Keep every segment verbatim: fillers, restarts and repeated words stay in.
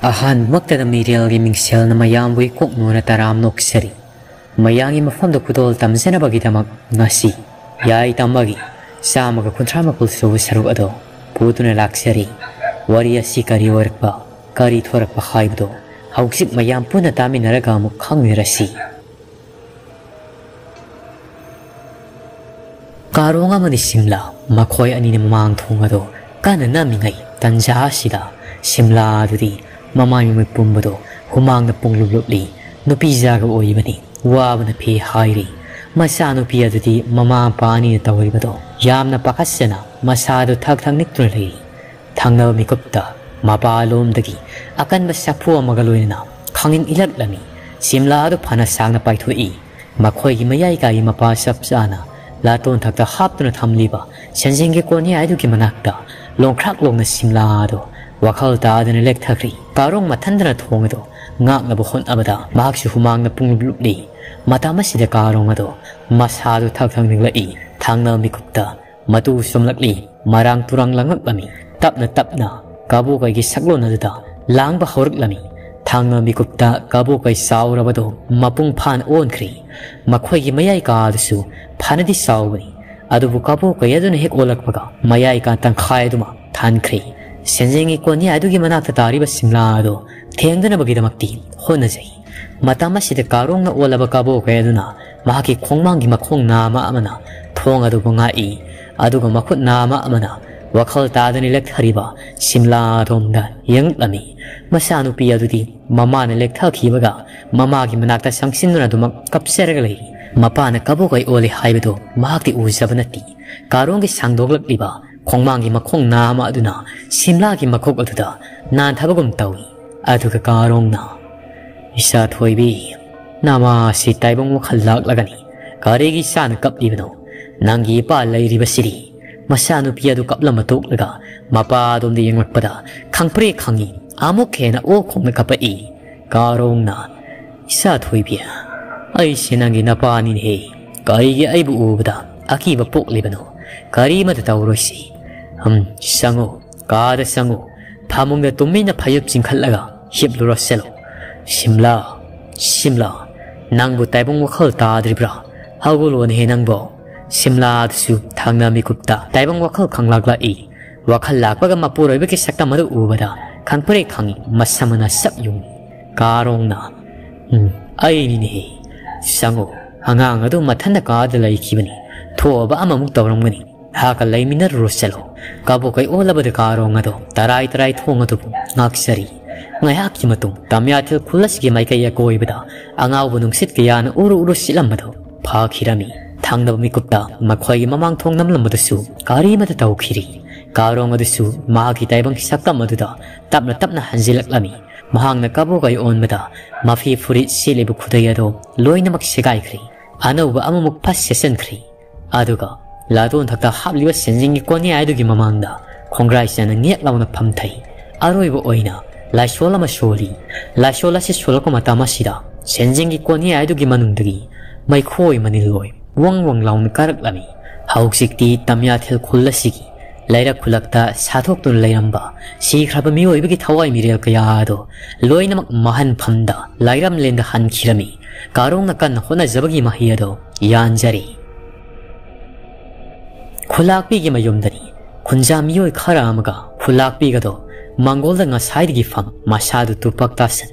ꯑꯍꯥꯟꯕꯃꯛꯇꯗ ꯃꯤꯔꯦꯜꯒꯤ ꯃꯤꯡꯁꯦꯜꯅ ꯃꯌꯥꯝꯕꯨ ꯏꯀꯣꯛ ꯅꯣꯟꯅ ꯇꯔꯥꯝꯅ ꯑꯣꯛꯆꯔꯤ꯫ ꯃꯌꯥꯝꯒꯤ ꯃꯐꯝꯗ ꯈꯨꯗꯣꯜ ꯇꯝꯖꯅꯕꯒꯤꯗꯃꯛ ꯉꯁꯤ ꯌꯥꯏ ꯇꯝꯕꯒꯤ ꯆꯥꯝꯃꯒ ꯀꯨꯟꯊ꯭ꯔꯥ ꯃꯥꯄꯜ ꯁꯨꯕ ꯁꯔꯨꯛ ꯑꯗꯨ ꯄꯨꯗꯨꯅ ꯂꯥꯛꯆꯔꯤ꯫ ꯋꯥꯔꯤ ꯑꯁꯤ ꯀꯔꯤ ꯑꯣꯏꯔꯛꯄ, ꯀꯔꯤ ꯊꯣꯔꯛꯄ ꯍꯥꯏꯕꯗꯨ ꯍꯧꯖꯤꯛ ꯃꯌꯥꯝ ꯄꯨꯟꯅ ꯇꯥꯃꯤꯟꯅꯔꯒ ꯑꯃꯨꯛ ꯈꯪꯃꯤꯟꯅꯔꯁꯤ꯫ ꯀꯥꯔꯣꯡ ꯑꯃꯗꯤ ꯁꯤꯝꯂꯥ, ꯃꯈꯣꯏ ꯑꯅꯤꯅ ꯃꯃꯥꯡ ꯊꯣꯡ ꯑꯗꯨ ꯀꯟꯅ ꯅꯝꯃꯤꯉꯩ ꯇꯟꯖꯥ ꯑꯁꯤꯗ ꯁꯤꯝꯂꯥ ꯑꯗꯨꯗꯤ ꯃꯃꯥꯏ ꯃꯃꯤꯠ ꯄꯨꯝꯕꯗꯣ ꯍꯨꯃꯥꯡꯅ ꯄꯨꯡꯂꯨꯞ ꯂꯨꯞꯂꯤ꯫ ꯅꯨꯄꯤ ꯖꯥꯒ ꯑꯣꯏꯕꯅꯤ, ꯋꯥꯕꯅ ꯐꯤ ꯍꯥꯏꯔꯤ꯫ ꯃꯆꯥꯅꯨꯄꯤ ꯑꯗꯨꯗꯤ ꯃꯃꯥ ꯃꯄꯥ ꯑꯅꯤꯅ ꯇꯧꯔꯤꯕꯗꯣ ꯌꯥꯝꯅ ꯄꯥꯈꯠꯆꯅ ꯃꯁꯥꯗꯨ ꯊꯛ ꯊꯛ ꯅꯤꯛꯇꯨꯅ ꯂꯩꯔꯤ꯫ ꯊꯪꯅꯕ ꯃꯤꯀꯨꯞꯇ ꯃꯄꯥꯂꯣꯝꯗꯒꯤ ꯑꯀꯟꯕ ꯁꯥꯐꯨ ꯑꯃꯒ ꯂꯣꯏꯅꯅ ꯈꯥꯡꯉꯤꯟ ꯏꯜꯂꯛꯂꯝꯃꯤ꯫ ꯁꯤꯝꯂꯥ ꯑꯗꯨ ꯐꯅ ꯁꯥꯡꯅ ꯄꯥꯏꯊꯣꯛꯏ꯫ ꯃꯈꯣꯏꯒꯤ ꯃꯌꯥꯏ ꯀꯥꯒꯤ ꯃꯄꯥ ꯆꯞ ꯆꯥꯅ ꯂꯥꯇꯣꯟ ꯊꯛꯇ ꯍꯥꯞꯇꯨꯅ ꯊꯝꯂꯤꯕ ꯁꯦꯟꯖꯦꯡꯒꯤ ꯀꯣꯟꯌꯥꯏ ꯑꯗꯨꯒꯤ ꯃꯅꯥꯛꯇ ꯂꯣꯡꯈ꯭ꯔꯥꯛ ꯂꯣꯡꯅ ꯁꯤꯝꯂꯥ ꯑꯗꯨ ꯋꯥꯈꯜ ꯇꯥꯗꯅ ꯂꯦꯛꯊꯈ꯭ꯔꯤ꯫ ꯀꯥꯔꯣꯡ ꯃꯊꯟꯗꯅ ꯊꯣꯡ ꯑꯗꯨ ꯉꯥꯛꯅꯕ ꯍꯣꯠꯅꯕꯗ ꯃꯍꯥꯛꯁꯨ ꯍꯨꯃꯥꯡꯅ ꯄꯨꯡꯂꯨꯞ ꯂꯨꯞꯂꯤ꯫ ꯃꯇꯝ ꯑꯁꯤꯗ ꯀꯥꯔꯣꯡ ꯑꯗꯨ ꯃꯁꯥꯗꯨ ꯊꯛ ꯊꯛ ꯅꯤꯛꯂꯛꯏ꯫ ꯊꯪꯅꯕ ꯃꯤꯀꯨꯞꯇ ꯃꯇꯨ ꯆꯣꯝꯂꯛꯂꯤ꯫ ꯃꯔꯥꯡ ꯇꯨꯔꯥꯡ ꯂꯪꯂꯛꯂꯝꯃꯤ꯫ ꯇꯞꯅ ꯇꯞꯅ ꯀꯕꯣꯀꯩꯒꯤ ꯁꯛꯂꯣꯟ ꯑꯗꯨꯗ ꯂꯥꯡꯕ ꯍꯧꯔꯛꯂꯝꯃꯤ꯫ ꯊꯪꯅꯕ ꯃꯤꯀꯨꯞꯇ ꯀꯕꯣꯀꯩ ꯆꯥꯎꯔꯕꯗꯨ ꯃꯄꯨꯡ ꯐꯥꯅ ꯑꯣꯟꯈ꯭ꯔꯦ꯫ ꯃꯈꯣꯏꯒꯤ ꯃꯌꯥꯏ ꯀꯥ ꯑꯗꯨꯁꯨ ꯐꯅꯗꯤ ꯆꯥꯎꯕꯅꯤ꯫ ꯑꯗꯨꯕꯨ ꯀꯕꯣꯀꯩ ꯑꯗꯨꯅ ꯍꯦꯛ ꯑꯣꯜꯂꯛꯄꯒ ꯃꯌꯥꯏ ꯀꯥ ꯇꯪꯈꯥꯏ ꯑꯗꯨꯃ ꯊꯟꯈ꯭ꯔꯦ꯫ ꯁꯦꯟꯖꯦꯡꯒꯤ ꯀꯣꯟꯌꯥꯏ ꯑꯗꯨꯒꯤ ꯃꯅꯥꯛꯇ ꯇꯥꯔꯤꯕ ꯁꯤꯝꯂꯥ ꯑꯗꯨ ꯊꯦꯡꯗꯅꯕꯒꯤꯗꯃꯛꯇꯤ ꯍꯣꯠꯅꯖꯩ꯫ ꯃꯇꯝ ꯑꯁꯤꯗ ꯀꯥꯔꯣꯡꯅ ꯑꯣꯜꯂꯕ ꯀꯕꯣꯀꯩ ꯑꯗꯨꯅ ꯃꯍꯥꯛꯀꯤ ꯈꯣꯡꯃꯥꯡꯒꯤ ꯃꯈꯣꯡ ꯅꯥꯝꯃ ꯑꯃꯅ ꯊꯣꯡ ꯑꯗꯨꯕꯨ ꯉꯥꯛꯏ, ꯑꯗꯨꯒ ꯃꯈꯨꯠ ꯅꯥꯝꯃ ꯑꯃꯅ ꯋꯥꯈꯜ ꯇꯥꯗꯅ ꯂꯦꯛꯊꯔꯤꯕ ꯁꯤꯝꯂꯥ ꯑꯗꯣꯝꯗ ꯌꯦꯡꯂꯛꯂꯝꯃꯤ꯫ ꯃꯆꯥꯅꯨꯄꯤ ꯑꯗꯨꯗꯤ ꯃꯃꯥꯅ ꯂꯦꯛꯊꯈꯤꯕꯒ ꯃꯃꯥꯒꯤ ꯃꯅꯥꯛꯇ ꯆꯪꯁꯤꯟꯗꯨꯅ ꯑꯗꯨꯃꯛ ꯀꯞꯆꯔꯒ ꯂꯩꯔꯤ꯫ ꯃꯄꯥꯅ ꯀꯕꯣꯀꯩ ꯑꯣꯜꯂꯤ ꯍꯥꯏꯕꯗꯨ ꯃꯍꯥꯛꯇꯤ ꯎꯖꯕ ꯅꯠꯇꯦ꯫ ꯀꯥꯔꯣꯡꯒꯤ ꯁꯥꯡꯗꯣꯛꯂꯛꯂꯤꯕ ꯈꯣꯡꯃꯥꯡꯒꯤ ꯃꯈꯣꯡ ꯅꯥꯝꯃ ꯑꯗꯨꯅ ꯁꯤꯝꯂꯥꯒꯤ ꯃꯀꯣꯛ ꯑꯗꯨꯗ ꯅꯥꯟꯊꯕꯒꯨꯝ ꯇꯧꯏ꯫ ꯑꯗꯨꯒ ꯀꯥꯔꯣꯡꯅ, "ꯏꯆꯥ ꯊꯣꯏꯕꯤ, ꯅꯃꯥꯁꯤ ꯇꯥꯏꯕꯪ ꯋꯥꯈꯜ ꯂꯥꯛꯂꯒꯅꯤ꯫ ꯀꯔꯤꯒꯤ ꯏꯆꯥꯅ ꯀꯞꯂꯤꯕꯅꯣ? ꯅꯪꯒꯤ ꯏꯄꯥ ꯂꯩꯔꯤꯕꯁꯤꯗꯤ?" ꯃꯆꯥꯅꯨꯄꯤ ꯑꯗꯨ ꯀꯞꯂꯝꯕ ꯇꯣꯛꯂꯒ ꯃꯄꯥ ꯑꯗꯣꯝꯗ ꯌꯦꯡꯂꯛꯄꯗ ꯈꯪꯄ꯭ꯔꯦꯛ ꯈꯪꯉꯤ꯫ ꯑꯃꯨꯛ ꯍꯦꯟꯅ ꯑꯣꯛ ꯈꯣꯡꯅ ꯀꯞꯄꯛꯏ꯫ ꯀꯥꯔꯣꯡꯅ, "ꯏꯆꯥ ꯊꯣꯏꯕꯤ, ꯑꯩꯁꯦ ꯅꯪꯒꯤ ꯅꯄꯥꯅꯤꯅꯦꯍꯦ꯫ ꯀꯔꯤꯒꯤ ꯑꯩꯕꯨ ꯎꯕꯗ ꯑꯀꯤꯕ ꯄꯣꯛꯂꯤꯕꯅꯣ? ꯀꯔꯤꯃꯇ ꯇꯧꯔꯣꯏꯁꯤ꯫ ꯍꯝ, ꯆꯪꯉꯨ, ꯀꯥꯗ ꯆꯪꯉꯨ꯫ ꯐꯃꯨꯡꯗ ꯇꯨꯃꯤꯟꯅ ꯐꯩꯖꯨꯞ ꯆꯤꯡꯈꯠꯂꯒ ꯍꯤꯞꯂꯨꯔꯣ ꯁꯦꯂꯣ꯫ ꯁꯤꯝꯂꯥ, ꯁꯤꯝꯂꯥ, ꯅꯪꯕꯨ ꯇꯥꯏꯕꯪ ꯋꯥꯈꯜ ꯇꯥꯗ꯭ꯔꯤꯕ꯭ꯔꯥ? ꯍꯧꯒꯠꯂꯣꯅꯦꯍꯦ ꯅꯪꯕꯣ꯫ ꯁꯤꯝꯂꯥ ꯑꯗꯨꯁꯨ ꯊꯪꯅ ꯃꯤꯀꯨꯞꯇ ꯇꯥꯏꯕꯪ ꯋꯥꯈꯜ ꯈꯪꯂꯥꯛꯂꯛꯏ꯫ ꯋꯥꯈꯜ ꯂꯥꯛꯄꯒ ꯃꯄꯨꯔꯣꯏꯕꯒꯤ ꯁꯛꯇꯝ ꯑꯗꯨ ꯎꯕꯗ ꯈꯪꯄ꯭ꯔꯦꯛ ꯈꯪꯏ, ꯃꯁꯝ ꯃꯅꯥ ꯁꯞ ꯌꯨꯡꯏ꯫ ꯀꯥꯔꯣꯡꯅ, "ꯎꯝ, ꯑꯩꯅꯤꯅꯦꯍꯦ꯫ ꯆꯪꯉꯣ, ꯑꯉꯥꯡ ꯑꯗꯨ ꯃꯊꯟꯇ ꯀꯥꯗ ꯂꯩꯈꯤꯕꯅꯤ꯫ ꯊꯣꯛꯑꯕ ꯑꯃꯃꯨꯛ ꯇꯧꯔꯝꯒꯅꯤ꯫ ꯅꯍꯥꯛꯀ ꯂꯩꯃꯤꯟꯅꯔꯨꯔꯣ ꯆꯠꯂꯣ꯫" ꯀꯕꯣꯛ ꯀꯩ ꯑꯣꯜꯂꯕꯗ ꯀꯥꯔꯣꯡ ꯑꯗꯣ ꯇꯔꯥꯏ ꯇꯔꯥꯏ ꯊꯣꯡ ꯑꯗꯨꯕꯨ ꯉꯥꯛꯆꯔꯤ꯫ ꯉꯥꯏꯍꯥꯛꯀꯤ ꯃꯇꯨꯡ ꯇꯝꯌꯥꯊꯦꯜ ꯈꯨꯜ ꯑꯁꯤꯒꯤ ꯃꯥꯏꯀꯩ ꯑꯀꯣꯏꯕꯗ ꯑꯉꯥꯎꯕ ꯅꯨꯡꯁꯤꯠ ꯀꯌꯥꯅ ꯎꯔꯨ ꯎꯔꯨ ꯁꯤꯠꯂꯝꯕꯗꯨ ꯐꯈꯤꯔꯝꯃꯤ꯫ ꯊꯪꯅꯕ ꯃꯤꯀꯨꯞꯇ ꯃꯈꯣꯏꯒꯤ ꯃꯃꯥꯡ ꯊꯣꯡ ꯅꯝꯂꯝꯕꯗꯁꯨ ꯀꯔꯤꯃꯇ ꯇꯧꯈꯤꯔꯤ꯫ ꯀꯥꯔꯣꯡ ꯑꯗꯨꯁꯨ ꯃꯍꯥꯛꯀꯤ ꯇꯥꯏꯕꯪ ꯁꯛꯇꯝ ꯑꯗꯨꯗ ꯇꯞꯅ ꯇꯞꯅ ꯍꯟꯖꯤꯜꯂꯛꯂꯝꯃꯤ꯫ ꯃꯍꯥꯛꯅ ꯀꯕꯣꯛ ꯀꯩ ꯑꯣꯟꯕꯗ ꯃꯐꯤ ꯐꯨꯔꯤꯠ ꯁꯦꯠꯂꯤꯕ ꯈꯨꯗꯩ ꯑꯗꯨ ꯂꯣꯏꯅꯃꯛ ꯁꯦꯒꯥꯏꯈ꯭ꯔꯦ꯫ ꯑꯅꯧꯕ ꯑꯃꯃꯨꯛ ꯐꯠ ꯁꯦꯠꯆꯟꯈ꯭ꯔꯦ꯫ ꯑꯗꯨꯒ ꯂꯥꯗꯣꯟꯊꯛꯇ ꯍꯥꯞꯂꯤꯕ ꯁꯦꯟꯖꯦꯡꯒꯤ ꯀꯣꯟꯌꯥꯏ ꯑꯗꯨꯒꯤ ꯃꯃꯥꯡꯗ ꯈꯣꯡꯒ꯭ꯔꯥꯏ ꯆꯥꯅ ꯉꯦꯛ ꯂꯥꯎꯅ ꯐꯝꯊꯩ꯫ ꯑꯔꯣꯏꯕ ꯑꯣꯏꯅ ꯂꯥꯏꯁꯣꯜ ꯑꯃ ꯁꯣꯜꯂꯤ꯫ ꯂꯥꯏꯁꯣꯜ ꯑꯁꯤ ꯁꯣꯜꯂꯛꯄ ꯃꯇꯝ ꯑꯁꯤꯗ ꯁꯦꯟꯖꯦꯡꯒꯤ ꯀꯣꯟꯌꯥꯏ ꯑꯗꯨꯒꯤ ꯃꯅꯨꯡꯗꯒꯤ ꯃꯩꯈꯣꯏ ꯃꯅꯤꯜꯂꯣꯏ ꯋꯪ ꯋꯪ ꯂꯥꯎꯅ ꯀꯥꯔꯛꯂꯝꯃꯤ꯫ ꯍꯧꯖꯤꯛꯇꯤ ꯇꯝꯌꯥꯊꯦꯜ ꯈꯨꯜ ꯑꯁꯤꯒꯤ ꯂꯩꯔꯛ ꯈꯨꯜꯂꯛꯇ ꯁꯥꯊꯣꯛꯇꯨꯅ ꯂꯩꯔꯝꯕ ꯁꯤꯈ꯭ꯔꯕ ꯃꯤꯑꯣꯏꯕꯒꯤ ꯊꯋꯥꯏ ꯃꯤꯔꯦꯜ ꯀꯌꯥ ꯑꯗꯣ ꯂꯣꯏꯅꯃꯛ ꯃꯍꯟꯐꯝꯗ ꯂꯥꯏꯔꯝꯂꯦꯟꯗ ꯍꯟꯈꯤꯔꯝꯃꯤ꯫ ꯀꯥꯔꯣꯡꯅ ꯀꯟꯅ ꯍꯣꯠꯅꯖꯕꯒꯤ ꯃꯍꯩ ꯑꯗꯣ ꯌꯥꯟꯖꯔꯤ꯫ ꯈꯨꯂꯥꯛꯄꯤꯒꯤ ꯃꯌꯨꯝꯗꯅꯤ꯫ ꯈꯨꯟꯖꯥ ꯃꯤꯑꯣꯏ ꯈꯔ ꯑꯃꯒ ꯈꯨꯂꯥꯛꯄꯤꯒꯗꯣ ꯃꯪꯒꯣꯜꯗ ꯉꯁꯥꯏꯗꯒꯤ ꯐꯝ, ꯃꯁꯥꯗꯨ ꯇꯨꯄꯥꯛ ꯇꯥꯁꯟ,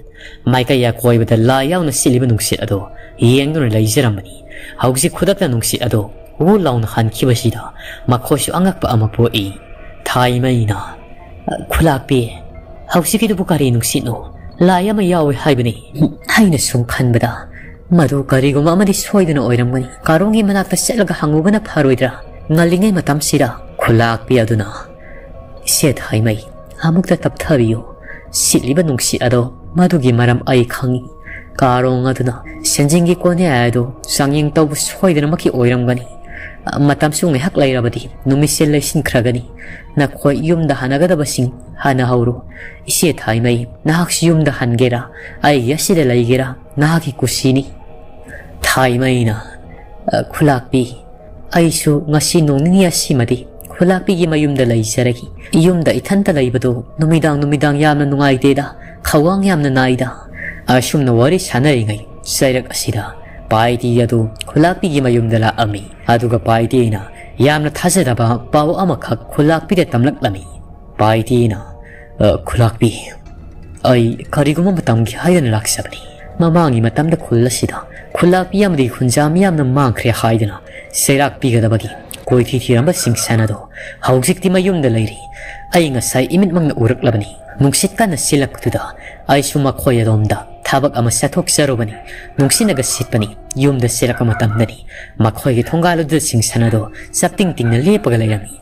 ꯃꯥꯏꯀꯩ ꯑꯀꯣꯏꯕꯗ ꯂꯥꯏ ꯌꯥꯎꯅ ꯁꯤꯠꯂꯤꯕ ꯅꯨꯡꯁꯤꯠ ꯑꯗꯣ ꯌꯦꯡꯗꯨꯅ ꯂꯩꯖꯔꯝꯕꯅꯤ꯫ ꯍꯧꯖꯤꯛ ꯈꯨꯗꯛꯇ ꯅꯨꯡꯁꯤꯠ ꯑꯗꯣ ꯎ ꯂꯥꯎꯅ ꯍꯟꯈꯤꯕꯁꯤꯗ ꯃꯈꯣꯏꯁꯨ ꯑꯉꯛꯄ ꯑꯃ ꯄꯣꯛꯏ꯫ ꯊꯥꯏꯃꯩꯅ, "ꯈꯨꯂꯥꯛꯄꯤ, ꯍꯧꯖꯤꯛꯀꯤꯗꯨꯕꯨ ꯀꯔꯤ ꯅꯨꯡꯁꯤꯠꯅꯣ? ꯂꯥꯏ ꯑꯃ ꯌꯥꯎꯏ ꯍꯥꯏꯕꯅꯤ" ꯍꯥꯏꯅ ꯁꯨꯝ ꯈꯟꯕꯗ, "ꯃꯗꯨ ꯀꯔꯤꯒꯨꯝꯕ ꯑꯃꯗꯤ ꯁꯣꯏꯗꯅ ꯑꯣꯏꯔꯝꯒꯅꯤ꯫ ꯀꯥꯔꯣꯡꯒꯤ ꯃꯅꯥꯛꯇ ꯆꯠꯂꯒ ꯍꯪꯉꯨꯕꯅ ꯐꯔꯣꯏꯗ꯭ꯔꯥ?" ꯉꯜꯂꯤꯉꯩ ꯃꯇꯝꯁꯤꯗ ꯈꯨꯂꯥꯛꯄꯤ ꯑꯗꯨꯅ, "ꯏꯆꯦ ꯊꯥꯏꯃꯩ, ꯑꯃꯨꯛꯇ ꯇꯞꯊꯕꯤꯌꯨ꯫ ꯁꯤꯠꯂꯤꯕ ꯅꯨꯡꯁꯤꯠ ꯑꯗꯣ ꯃꯗꯨꯒꯤ ꯃꯔꯝ ꯑꯩ ꯈꯪꯏ꯫ ꯀꯥꯔꯣꯡ ꯑꯗꯨꯅ ꯁꯦꯟꯖꯦꯡꯒꯤ ꯀꯣꯟꯌꯥꯏ ꯑꯗꯨ ꯆꯥꯡꯌꯦꯡ ꯇꯧꯕ ꯁꯣꯏꯗꯅꯃꯛꯀꯤ ꯑꯣꯏꯔꯝꯒꯅꯤ꯫ ꯃꯇꯝꯁꯨ ꯉꯥꯏꯍꯥꯛ ꯂꯩꯔꯕꯗꯤ ꯅꯨꯃꯤꯠꯁꯦ ꯂꯩꯁꯤꯟꯈ꯭ꯔꯒꯅꯤ꯫ ꯅꯈꯣꯏ ꯌꯨꯝꯗ ꯍꯟꯅꯒꯗꯕꯁꯤꯡ ꯍꯟꯅꯍꯧꯔꯣ꯫ ꯏꯆꯦ ꯊꯥꯏꯃꯩ, ꯅꯍꯥꯛꯁꯨ ꯌꯨꯝꯗ ꯍꯟꯒꯦꯔꯥ, ꯑꯩꯒꯤ ꯑꯁꯤꯗ ꯂꯩꯒꯦꯔꯥ, ꯅꯍꯥꯛꯀꯤ ꯀꯨꯁꯤꯅꯤ꯫" ꯊꯥꯏꯃꯩꯅ, "ꯑ, ꯈꯨꯂꯥꯛꯄꯤ, ꯑꯩꯁꯨ ꯉꯁꯤ ꯅꯣꯡ ꯅꯤꯅꯤ ꯑꯁꯤꯃꯗꯤ ꯈꯨꯂꯥꯛꯄꯤꯒꯤ ꯃꯌꯨꯝꯗ ꯂꯩꯖꯔꯒꯦ꯫ ꯌꯨꯝꯗ ꯏꯊꯟꯇ ꯂꯩꯕꯗꯣ ꯅꯨꯃꯤꯗꯥꯡ ꯅꯨꯃꯤꯗꯥꯡ ꯌꯥꯝꯅ ꯅꯨꯡꯉꯥꯏꯇꯦꯗ, ꯈꯧꯋꯥꯡ ꯌꯥꯝꯅ ꯅꯥꯏꯗ꯫ ꯑꯁꯨꯝꯅ ꯋꯥꯔꯤ ꯁꯥꯟꯅꯔꯤꯉꯩ ꯆꯩꯔꯛ ꯑꯁꯤꯗ ꯄꯥꯏꯇꯤ ꯑꯗꯨ ꯈꯨꯂꯥꯛꯄꯤꯒꯤ ꯃꯌꯨꯝꯗ ꯂꯥꯛꯑꯝꯃꯤ꯫ ꯑꯗꯨꯒ ꯄꯥꯏꯇꯤꯅ ꯌꯥꯝꯅ ꯊꯥꯖꯗꯕ ꯄꯥꯎ ꯑꯃꯈꯛ ꯈꯨꯂꯥꯛꯄꯤꯗ ꯇꯝꯂꯛꯂꯝꯃꯤ꯫ ꯄꯥꯏꯇꯤꯅ, "ꯑ, ꯈꯨꯂꯥꯛꯄꯤ, ꯑꯩ ꯀꯔꯤꯒꯨꯝꯕ ꯑꯃ ꯇꯝꯒꯦ ꯍꯥꯏꯗꯨꯅ ꯂꯥꯛꯆꯕꯅꯤ꯫ ꯃꯃꯥꯡꯒꯤ ꯃꯇꯝꯗ ꯈꯨꯜ ꯑꯁꯤꯗ ꯈꯨꯂꯥꯛꯄꯤ ꯑꯃꯗꯤ ꯈꯨꯟꯖꯥ ꯃꯤꯌꯥꯝꯅ ꯃꯥꯡꯈ꯭ꯔꯦ ꯍꯥꯏꯗꯨꯅ ꯆꯩꯔꯥꯛ ꯄꯤꯒꯗꯕꯒꯤ ꯀꯣꯏꯊꯤ ꯊꯤꯔꯝꯕ ꯁꯤꯡꯁꯟ ꯑꯗꯣ ꯍꯧꯖꯤꯛꯇꯤ ꯃꯌꯨꯝꯗ ꯂꯩꯔꯤ꯫ ꯑꯩ ꯉꯁꯥꯏ ꯏꯃꯤꯠꯃꯛꯅ ꯎꯔꯛꯂꯕꯅꯤ꯫ ꯅꯨꯡꯁꯤꯠ ꯀꯟꯅ ꯁꯤꯜꯂꯛꯄꯗꯨꯗ ꯑꯩꯁꯨ ꯃꯈꯣꯏ ꯑꯗꯣꯝꯗ ꯊꯕꯛ ꯑꯃ ꯆꯠꯊꯣꯛꯆꯔꯨꯕꯅꯤ꯫ ꯅꯨꯡꯁꯤꯠꯅꯒ ꯁꯤꯠꯄꯅꯤ꯫ ꯌꯨꯝꯗ ꯆꯦꯜꯂꯛꯄ ꯃꯇꯝꯗꯅꯤ ꯃꯈꯣꯏꯒꯤ ꯊꯣꯡꯒꯥꯜ ꯑꯗꯨꯗ ꯁꯤꯡꯁꯟ ꯑꯗꯣ ꯆꯞꯇꯤꯡ ꯇꯤꯡꯅ ꯂꯦꯞꯄꯒ ꯂꯩꯔꯝꯃꯤ꯫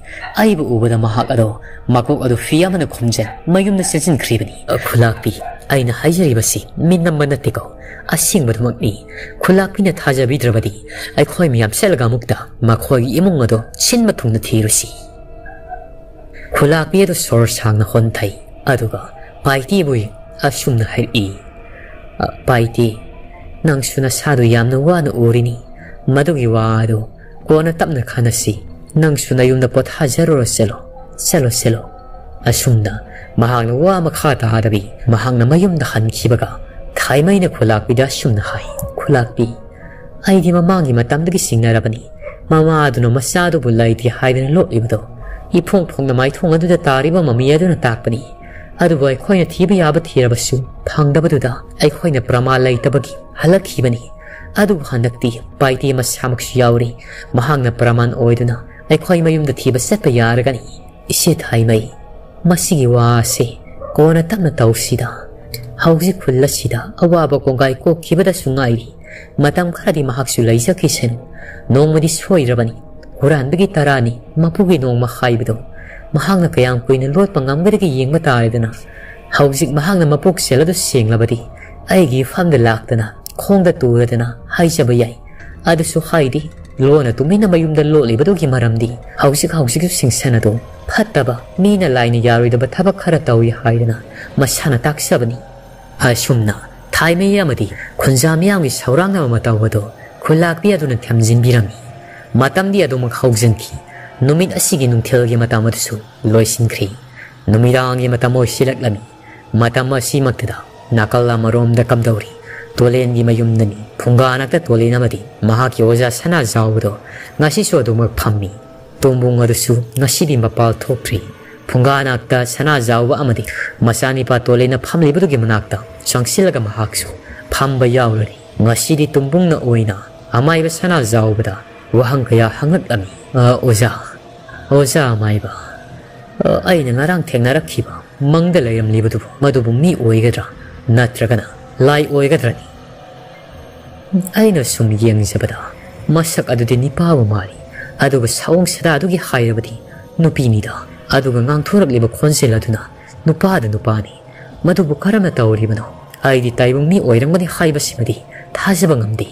ꯑꯩꯕꯨ ꯎꯕꯗ ꯃꯍꯥꯛ ꯑꯗꯣ ꯃꯀꯣꯛ ꯑꯗꯨ ꯐꯤ ꯑꯃꯅ ꯈꯨꯝꯖꯤꯟ ꯃꯌꯨꯝꯗ ꯆꯦꯟꯁꯤꯟꯈ꯭ꯔꯤꯕꯅꯤ꯫" "ꯑ, ꯈꯨꯂꯥꯛꯄꯤ, ꯑꯩꯅ ꯍꯥꯏꯖꯔꯤꯕꯁꯤ ꯃꯤꯠ ꯅꯝꯕ ꯅꯠꯇꯦꯀꯣ, ꯑꯁꯦꯡꯕꯗꯨꯃꯛꯅꯤ꯫ ꯈꯨꯂꯥꯛꯄꯤꯅ ꯊꯥꯖꯕꯤꯗ꯭ꯔꯕꯗꯤ ꯑꯩꯈꯣꯏ ꯃꯌꯥꯝ ꯆꯠꯂꯒ ꯑꯃꯨꯛꯇ ꯃꯈꯣꯏꯒꯤ ꯏꯃꯨꯡ ꯑꯗꯣ ꯁꯤꯟꯕ ꯊꯨꯡꯅ ꯊꯤꯔꯨꯁꯤ꯫" ꯈꯨꯂꯥꯛꯄꯤ ꯑꯗꯨ ꯁꯣꯔ ꯁꯥꯡꯅ ꯍꯣꯟꯊꯩ꯫ ꯑꯗꯨꯒ ꯄꯥꯏꯇꯤꯕꯨ ꯑꯁꯨꯝꯅ ꯍꯥꯏꯔꯛꯏ, "ꯑ, ꯄꯥꯏꯇꯤ, ꯅꯪꯁꯨ ꯅꯁꯥꯗꯨ ꯌꯥꯝꯅ ꯋꯥꯅ ꯎꯔꯤꯅꯤ꯫ ꯃꯗꯨꯒꯤ ꯋꯥ ꯑꯗꯨ ꯀꯣꯟꯅ ꯇꯞꯅ ꯈꯟꯅꯁꯤ꯫ ꯅꯪꯁꯨ ꯅꯌꯨꯝꯗ ꯄꯣꯊꯥꯖꯔꯨꯔꯣ, ꯆꯠꯂꯣ, ꯆꯠꯂꯣ, ꯆꯠꯂꯣ꯫" ꯑꯁꯨꯝꯅ ꯃꯍꯥꯛꯅ ꯋꯥ ꯃꯈꯥ ꯇꯥꯗꯕꯤ ꯃꯍꯥꯛꯅ ꯃꯌꯨꯝꯗ ꯍꯟꯈꯤꯕꯒ ꯊꯥꯏꯃꯩꯅ ꯈꯨꯂꯥꯛꯄꯤꯗ ꯑꯁꯨꯝꯅ ꯍꯥꯏ, "ꯈꯨꯂꯥꯛꯄꯤ, ꯑꯩꯗꯤ ꯃꯃꯥꯡꯒꯤ ꯃꯇꯝꯗꯒꯤ ꯆꯤꯡꯅꯔꯕꯅꯤ꯫ ꯃꯃꯥ ꯑꯗꯨꯅ ꯃꯆꯥꯗꯨꯕꯨ ꯂꯩꯇꯦ ꯍꯥꯏꯗꯨꯅ ꯂꯣꯠꯂꯤꯕꯗꯣ ꯏꯐꯣꯡ ꯐꯣꯡꯅ ꯃꯥꯏꯊꯣꯡ ꯑꯗꯨꯗ ꯇꯥꯔꯤꯕ ꯃꯃꯤ ꯑꯗꯨꯅ ꯇꯥꯛꯄꯅꯤ꯫ ꯑꯗꯨꯕꯨ ꯑꯩꯈꯣꯏꯅ ꯊꯤꯕ ꯌꯥꯕ ꯊꯤꯔꯕꯁꯨ ꯐꯪꯗꯕꯗꯨꯗ ꯑꯩꯈꯣꯏꯅ ꯄ꯭ꯔꯃꯥꯟ ꯂꯩꯇꯕꯒꯤ ꯍꯜꯂꯛꯈꯤꯕꯅꯤ꯫ ꯑꯗꯨꯕꯨ ꯍꯟꯗꯛꯇꯤ ꯄꯥꯏꯇꯦ ꯃꯁꯥꯃꯛꯁꯨ ꯌꯥꯎꯔꯤ꯫ ꯃꯍꯥꯛꯅ ꯄ꯭ꯔꯃꯥꯟ ꯑꯣꯏꯗꯨꯅ ꯑꯩꯈꯣꯏ ꯃꯌꯨꯝꯗ ꯊꯤꯕ ꯆꯠꯄ ꯌꯥꯔꯒꯅꯤ꯫" "ꯏꯆꯦ ꯊꯥꯏꯃꯩ, ꯃꯁꯤꯒꯤ ꯋꯥ ꯑꯁꯤ ꯀꯣꯟꯅ ꯇꯞꯅ ꯇꯧꯁꯤꯗ꯫ ꯍꯧꯖꯤꯛ ꯈꯨꯜ ꯑꯁꯤꯗ ꯑꯋꯥꯕ ꯀꯣꯡꯒꯥꯏ ꯀꯣꯛꯈꯤꯕꯗꯁꯨ ꯉꯥꯏꯔꯤ꯫ ꯃꯇꯝ ꯈꯔꯗꯤ ꯃꯍꯥꯛꯁꯨ ꯂꯩꯖꯈꯤꯁꯅꯨ꯫ ꯅꯣꯡꯃꯗꯤ ꯁꯣꯏꯗ꯭ꯔꯕꯅꯤ꯫ ꯍꯨꯔꯥꯟꯕꯒꯤ ꯇꯔꯥꯅꯤ, ꯃꯄꯨꯒꯤ ꯅꯣꯡꯃ ꯍꯥꯏꯕꯗꯣ ꯃꯍꯥꯛꯅ ꯀꯌꯥꯝ ꯀꯨꯏꯅ ꯂꯣꯠꯄ ꯉꯝꯒꯗꯒꯦ ꯌꯦꯡꯕ ꯇꯥꯔꯦꯗꯅ꯫ ꯍꯧꯖꯤꯛ ꯃꯍꯥꯛꯅ ꯃꯄꯣꯛꯆꯦꯜ ꯑꯗꯨ ꯁꯦꯡꯂꯕꯗꯤ ꯑꯩꯒꯤ ꯏꯐꯝꯗ ꯂꯥꯛꯇꯅ ꯈꯣꯡꯗ ꯇꯨꯔꯗꯅ ꯍꯥꯏꯖꯕ ꯌꯥꯏ꯫ ꯑꯗꯨꯁꯨ ꯍꯥꯏꯗꯤ ꯂꯣꯟꯅ ꯇꯨꯃꯤꯟꯅ ꯃꯌꯨꯝꯗ ꯂꯣꯠꯂꯤꯕꯗꯨꯒꯤ ꯃꯔꯝꯗꯤ ꯍꯧꯖꯤꯛ ꯍꯧꯖꯤꯛꯁꯨ ꯁꯤꯡꯁꯟ ꯑꯗꯨ ꯐꯠꯇꯕ, ꯃꯤꯅ ꯂꯥꯏꯅ ꯌꯥꯔꯣꯏꯗꯕ ꯊꯕꯛ ꯈꯔ ꯇꯧꯏ ꯍꯥꯏꯗꯅ ꯃꯁꯥꯅ ꯇꯥꯛꯆꯕꯅꯤ꯫" ꯑꯁꯨꯝꯅ ꯊꯥꯏꯃꯩ ꯑꯃꯗꯤ ꯈꯨꯟꯖꯥ ꯃꯤꯌꯥꯝꯒꯤ ꯁꯧꯔꯥꯡꯅꯕ ꯃꯇꯧ ꯑꯗꯨ ꯈꯨꯂꯥꯛꯄꯤ ꯑꯗꯨꯅ ꯊꯝꯖꯤꯟꯕꯤꯔꯝꯃꯤ꯫ ꯃꯇꯝꯗꯤ ꯑꯗꯨꯃꯛ ꯍꯧꯖꯤꯟꯈꯤ꯫ ꯅꯨꯃꯤꯠ ꯑꯁꯤꯒꯤ ꯅꯨꯡꯊꯤꯜꯒꯤ ꯃꯇꯝ ꯑꯗꯨꯁꯨ ꯂꯣꯏꯁꯤꯟꯈ꯭ꯔꯤ꯫ ꯅꯨꯃꯤꯗꯥꯡꯒꯤ ꯃꯇꯝ ꯑꯣꯏꯁꯤꯜꯂꯛꯂꯝꯃꯤ꯫ ꯃꯇꯝ ꯑꯁꯤꯃꯛꯇꯗ ꯅꯥꯀꯜ ꯑꯃꯔꯣꯝꯗ ꯀꯝꯗꯧꯔꯤ? ꯇꯣꯂꯦꯟꯒꯤ ꯃꯌꯨꯝꯗꯅꯤ꯫ ꯐꯨꯡꯒꯥ ꯅꯥꯛꯇ ꯇꯣꯂꯦꯟ ꯑꯃꯗꯤ ꯃꯍꯥꯛꯀꯤ ꯑꯣꯖꯥ ꯁꯅꯥꯖꯥꯎꯕꯗꯣ ꯉꯁꯤꯁꯨ ꯑꯗꯨꯃꯛ ꯐꯝꯃꯤ꯫ ꯇꯣꯝꯕꯨꯡ ꯑꯗꯨꯁꯨ ꯉꯁꯤꯗꯤ ꯃꯄꯥꯜ ꯊꯣꯛꯇ꯭ꯔꯤ꯫ ꯐꯨꯡꯒꯥ ꯅꯥꯛꯇ ꯁꯅꯥꯖꯥꯎꯕ ꯑꯃꯗꯤ ꯃꯆꯥꯅꯤꯄꯥ ꯇꯣꯂꯦꯟꯅ ꯐꯝꯂꯤꯕꯗꯨꯒꯤ ꯃꯅꯥꯛꯇ ꯆꯪꯁꯤꯜꯂꯒ ꯃꯍꯥꯛꯁꯨ ꯐꯝꯕ ꯌꯥꯎꯔꯅꯤ꯫ ꯉꯁꯤꯗꯤ ꯇꯣꯝꯕꯨꯡꯅ ꯑꯣꯏꯅ ꯑꯃꯥꯏꯕ ꯁꯅꯥꯖꯥꯎꯕꯗ ꯋꯥꯍꯪ ꯀꯌꯥ ꯍꯪꯂꯛꯂꯝꯃꯤ꯫ "ꯑ, ꯑꯣꯖꯥ, ꯑꯣꯖꯥ ꯑꯃꯥꯏꯕ, ꯑ, ꯑꯩꯅ ꯉꯔꯥꯡ ꯊꯦꯡꯅꯔꯛꯈꯤꯕ ꯃꯪꯗ ꯂꯩꯔꯝꯂꯤꯕꯗꯨꯕꯨ ꯃꯗꯨꯕꯨ ꯃꯤ ꯑꯣꯏꯒꯗ꯭ꯔꯥ ꯅꯠꯇ꯭ꯔꯒꯅ ꯂꯥꯏ ꯑꯣꯏꯒꯗ꯭ꯔꯅꯤ?" ꯑꯩꯅ ꯁꯨꯝ ꯌꯦꯡꯖꯕꯗ ꯃꯁꯛ ꯑꯗꯨꯗꯤ ꯅꯤꯄꯥꯕꯨ ꯃꯥꯜꯂꯤ, ꯑꯗꯨꯒ ꯁꯑꯣꯡ ꯁꯥꯗꯥꯗꯨꯒꯤ ꯍꯥꯏꯔꯕꯗꯤ ꯅꯨꯄꯤꯅꯤꯗ꯫ ꯑꯗꯨꯒ ꯉꯥꯡꯊꯣꯔꯛꯂꯤꯕ ꯈꯣꯟꯖꯦꯜ ꯑꯗꯨꯅ ꯅꯨꯄꯥꯗ ꯅꯨꯄꯥꯅꯤ꯫ ꯃꯗꯨꯕꯨ ꯀꯔꯝꯅ ꯇꯧꯔꯤꯕꯅꯣ? ꯑꯩꯗꯤ ꯇꯥꯏꯕꯪ ꯃꯤ ꯑꯣꯏꯔꯝꯒꯅꯤ ꯍꯥꯏꯕꯁꯤꯃꯗꯤ ꯊꯥꯖꯕ ꯉꯝꯗꯦ꯫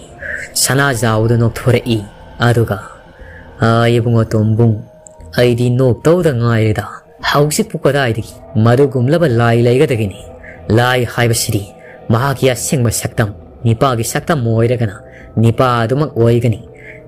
ꯁꯅꯥꯖꯥꯎꯗ ꯅꯣꯛꯊꯣꯔꯛꯏ꯫ ꯑꯗꯨꯒ, "ꯑ, ꯏꯕꯨꯡꯉꯣ ꯇꯣꯝꯕꯨꯡ, ꯑꯩꯗꯤ ꯅꯣꯛꯇꯧꯗ ꯉꯥꯏꯔꯦꯗ꯫ ꯍꯧꯖꯤꯛꯄꯨ ꯀꯗꯥꯏꯗꯒꯤ ꯃꯗꯨꯒꯨꯝꯂꯕ ꯂꯥꯏ ꯂꯩꯒꯗꯒꯦꯅꯤ? ꯂꯥꯏ ꯍꯥꯏꯕꯁꯤꯗꯤ ꯃꯍꯥꯛꯀꯤ ꯑꯁꯦꯡꯕ ꯁꯛꯇꯝ, ꯅꯤꯄꯥꯒꯤ ꯁꯛꯇꯝ ꯑꯣꯏꯔꯒꯅ ꯅꯤꯄꯥ ꯑꯗꯨꯃꯛ ꯑꯣꯏꯒꯅꯤ꯫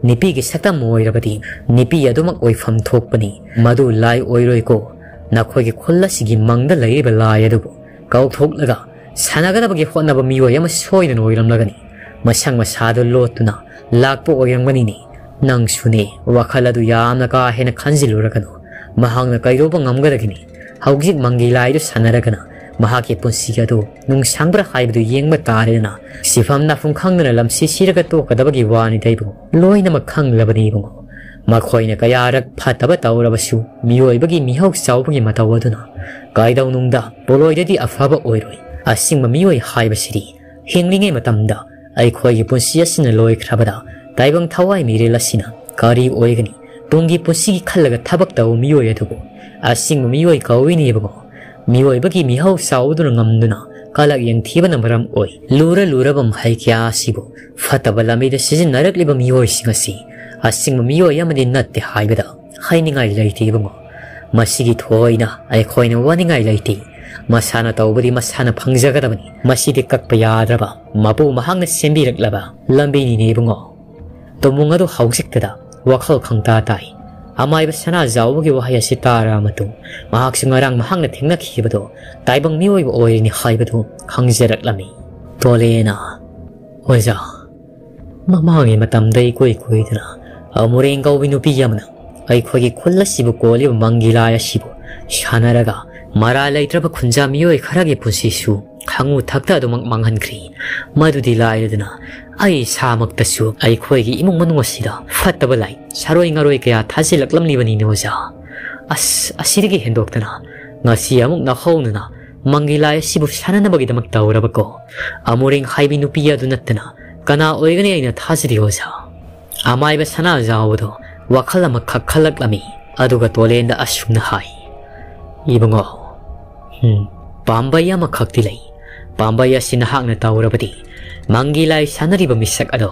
ꯅꯨꯄꯤꯒꯤ ꯁꯛꯇꯝ ꯑꯣꯏꯔꯕꯗꯤ ꯅꯨꯄꯤ ꯑꯗꯨꯃꯛ ꯑꯣꯏꯐꯝ ꯊꯣꯛꯄꯅꯤ꯫ ꯃꯗꯨ ꯂꯥꯏ ꯑꯣꯏꯔꯣꯏꯀꯣ꯫ ꯅꯈꯣꯏꯒꯤ ꯈꯨꯜ ꯑꯁꯤꯒꯤ ꯃꯪꯗ ꯂꯩꯔꯤꯕ ꯂꯥꯏ ꯑꯗꯨꯕꯨ ꯀꯧꯊꯣꯛꯂꯒ ꯁꯥꯟꯅꯒꯗꯕꯒꯤ ꯍꯣꯠꯅꯕ ꯃꯤꯑꯣꯏ ꯑꯃ ꯁꯣꯏꯗꯅ ꯑꯣꯏꯔꯝꯂꯒꯅꯤ꯫ ꯃꯁꯪ ꯃꯁꯥꯗꯨ ꯂꯣꯠꯇꯨꯅ ꯂꯥꯛꯄ ꯑꯣꯏꯔꯝꯒꯅꯤꯅꯦ꯫ ꯅꯪꯁꯨꯅꯦ, ꯋꯥꯈꯜ ꯑꯗꯨ ꯌꯥꯝꯅ ꯀꯥ ꯍꯦꯟꯅ ꯈꯟꯖꯤꯜꯂꯨꯔꯒꯅꯨ꯫ ꯃꯍꯥꯛꯅ ꯀꯩꯗꯧꯕ ꯉꯝꯒꯗꯒꯦꯅꯤ? ꯍꯧꯖꯤꯛ ꯃꯪꯒꯤ ꯂꯥꯏꯗꯨ ꯁꯥꯟꯅꯔꯒꯅ ꯃꯍꯥꯛꯀꯤ ꯄꯨꯟꯁꯤ ꯑꯗꯨ ꯅꯨꯡꯁꯥꯡꯕ꯭ꯔꯥ ꯍꯥꯏꯕꯗꯨ ꯌꯦꯡꯕ ꯇꯥꯔꯦꯗꯅ꯫ ꯁꯤꯐꯝ ꯅꯥꯐꯝ ꯈꯪꯗꯅ ꯂꯝꯁꯤ ꯁꯤꯔꯒ ꯇꯣꯛꯀꯗꯕꯒꯤ ꯋꯥꯅꯤꯗ ꯏꯕꯨꯡꯉꯣ꯫ ꯂꯣꯏꯅꯃꯛ ꯈꯪꯂꯕꯅꯤ ꯏꯕꯨꯡꯉꯣ꯫ ꯃꯈꯣꯏꯅ ꯀꯌꯥꯔꯛ ꯐꯠꯇꯕ ꯇꯧꯔꯕꯁꯨ ꯃꯤꯑꯣꯏꯕꯒꯤ ꯃꯤꯍꯧ ꯆꯥꯎꯕꯒꯤ ꯃꯇꯧ ꯑꯗꯨꯅ ꯀꯩꯗꯧꯅꯨꯡꯗ ꯄꯣꯠꯂꯣꯏꯗꯗꯤ ꯑꯐꯕ ꯑꯣꯏꯔꯣꯏ꯫ ꯑꯁꯦꯡꯕ ꯃꯤꯑꯣꯏ ꯍꯥꯏꯕꯁꯤꯗꯤ ꯍꯤꯡꯂꯤꯉꯩ ꯃꯇꯝꯗ ꯑꯩꯈꯣꯏꯒꯤ ꯄꯨꯟꯁꯤ ꯑꯁꯤꯅ ꯂꯣꯏꯈ꯭ꯔꯕꯗ ꯇꯥꯏꯕꯪ ꯊꯋꯥꯏ ꯃꯤꯔꯦꯜ ꯑꯁꯤꯅ ꯀꯔꯤ ꯑꯣꯏꯒꯅꯤ? ꯇꯨꯡꯒꯤ ꯄꯨꯟꯁꯤꯒꯤ ꯈꯜꯂꯒ ꯊꯕꯛ ꯇꯧꯕ ꯃꯤꯑꯣꯏ ꯑꯗꯨꯕꯨ ꯑꯁꯦꯡꯕ ꯃꯤꯑꯣꯏ ꯀꯧꯏꯅꯦꯕꯀꯣ꯫ ꯃꯤꯑꯣꯏꯕꯒꯤ ꯃꯤꯍꯧ ꯆꯥꯎꯗꯨꯅ ꯉꯝꯗꯨꯅ ꯀꯂꯛ ꯌꯦꯡꯊꯤꯕꯅ ꯃꯔꯝ ꯑꯣꯏ꯫ ꯂꯨꯔ ꯂꯨꯔꯕ ꯃꯍꯩ ꯀꯌꯥ ꯑꯁꯤꯕꯨ ꯐꯠꯇꯕ ꯂꯝꯕꯤꯗ ꯁꯤꯖꯤꯟꯅꯔꯛꯂꯤꯕ ꯃꯤꯑꯣꯏꯁꯤꯡ ꯑꯁꯤ ꯑꯁꯦꯡꯕ ꯃꯤꯑꯣꯏ ꯑꯃꯗꯤ ꯅꯠꯇꯦ ꯍꯥꯏꯕꯗ ꯍꯥꯏꯅꯤꯡꯉꯥꯏ ꯂꯩꯇꯦ ꯏꯕꯨꯡꯉꯣ꯫ ꯃꯁꯤꯒꯤ ꯊꯣꯏꯅ ꯑꯩꯈꯣꯏꯅ ꯋꯥꯅꯤꯡꯉꯥꯏ ꯂꯩꯇꯦ꯫ ꯃꯁꯥꯅ ꯇꯧꯕꯗꯤ ꯃꯁꯥꯅ ꯐꯪꯖꯒꯗꯕꯅꯤ꯫ ꯃꯁꯤꯗꯤ ꯀꯛꯄ ꯌꯥꯗ꯭ꯔꯕ ꯃꯄꯨ ꯃꯍꯥꯛꯅ ꯁꯦꯝꯕꯤꯔꯛꯂꯕ ꯂꯝꯕꯤꯅꯤꯅꯦ ꯏꯕꯨꯡꯉꯣ꯫ ꯇꯣꯝꯕꯨꯡ ꯑꯗꯨ ꯍꯧꯖꯤꯛꯇꯗ ꯋꯥꯈꯜ ꯈꯪꯇꯥ ꯇꯥꯏ꯫ ꯑꯃꯥꯏꯕ ꯁꯅꯥꯖꯥꯎꯕꯒꯤ ꯋꯥꯍꯩ ꯑꯁꯤ ꯇꯥꯔꯕ ꯃꯇꯨꯡ, ꯃꯍꯥꯛꯁꯨ ꯉꯔꯥꯡ ꯃꯍꯥꯛꯅ ꯊꯦꯡꯅꯈꯤꯕꯗꯣ ꯇꯥꯏꯕꯪ ꯃꯤꯑꯣꯏꯕ ꯑꯣꯏꯔꯤꯅꯤ ꯍꯥꯏꯕꯗꯨ ꯈꯪꯖꯔꯛꯂꯝꯃꯤ꯫ ꯇꯣꯂꯦꯅ, "ꯑꯣꯖꯥ, ꯃꯃꯥꯡꯒꯤ ꯃꯇꯝꯗ ꯏꯀꯨꯏ ꯀꯨꯏꯗꯅ ꯑꯃꯨꯔꯦꯡ ꯀꯧꯕꯤ ꯅꯨꯄꯤ ꯑꯃꯅ ꯑꯩꯈꯣꯏꯒꯤ ꯈꯨꯜ ꯑꯁꯤꯕꯨ ꯀꯣꯜꯂꯤꯕ ꯃꯪꯒꯤ ꯂꯥꯏ ꯑꯁꯤꯕꯨ ꯁꯥꯟꯅꯔꯒ ꯃꯔꯥꯜ ꯂꯩꯇ꯭ꯔꯕ ꯈꯨꯟꯖꯥ ꯃꯤꯑꯣꯏ ꯈꯔꯒꯤ ꯄꯨꯟꯁꯤꯁꯨ ꯈꯪꯉꯨ ꯊꯛꯇ ꯑꯗꯨꯃꯛ ꯃꯥꯡꯍꯟꯈ꯭ꯔꯤ꯫ ꯃꯗꯨꯗꯤ ꯂꯥꯏꯔꯗꯅ ꯑꯩ ꯏꯁꯥꯃꯛꯇꯁꯨ ꯑꯩꯈꯣꯏꯒꯤ ꯏꯃꯨꯡ ꯃꯅꯨꯡ ꯑꯁꯤꯗ ꯐꯠꯇꯕ ꯂꯥꯏ ꯁꯥꯔꯣꯏ ꯉꯥꯔꯣꯏ ꯀꯌꯥ ꯊꯥꯖꯤꯜꯂꯛꯂꯝꯂꯤꯕꯅꯤꯅꯦ ꯑꯣꯖꯥ꯫ ꯑꯁ, ꯑꯁꯤꯗꯒꯤ ꯍꯦꯟꯗꯣꯛꯇꯅ ꯉꯁꯤ ꯑꯃꯨꯛ ꯅꯧꯍꯧꯅꯅ ꯃꯪꯒꯤ ꯂꯥꯏ ꯑꯁꯤꯕꯨ ꯁꯥꯟꯅꯅꯕꯒꯤꯗꯃꯛ ꯇꯧꯔꯕꯀꯣ ꯑꯃꯨꯔꯦꯡ ꯍꯥꯏꯕꯤ ꯅꯨꯄꯤ ꯑꯗꯨ ꯅꯠꯇꯅ ꯀꯅꯥ ꯑꯣꯏꯒꯅꯤ ꯑꯩꯅ ꯊꯥꯖꯗꯦ ꯑꯣꯖꯥ"꯫ ꯑꯃꯥꯏꯕ ꯁꯅꯥꯖꯥꯎꯕꯗꯣ ꯋꯥꯈꯜ ꯑꯃꯈꯛ ꯈꯜꯂꯛꯂꯝꯃꯤ꯫ ꯑꯗꯨꯒ ꯇꯣꯂꯦꯟꯗ ꯑꯁꯨꯝꯅ ꯍꯥꯏ, "ꯏꯕꯨꯡꯉꯣ, ꯎꯝ, ꯄꯥꯝꯕꯩ ꯑꯃꯈꯛꯇꯤ ꯂꯩ꯫ ꯄꯥꯝꯕꯩ ꯑꯁꯤ ꯅꯍꯥꯛꯅ ꯇꯧꯔꯕꯗꯤ ꯃꯪꯒꯤ ꯂꯥꯏ ꯁꯥꯟꯅꯔꯤꯕ ꯃꯤꯁꯛ ꯑꯗꯣ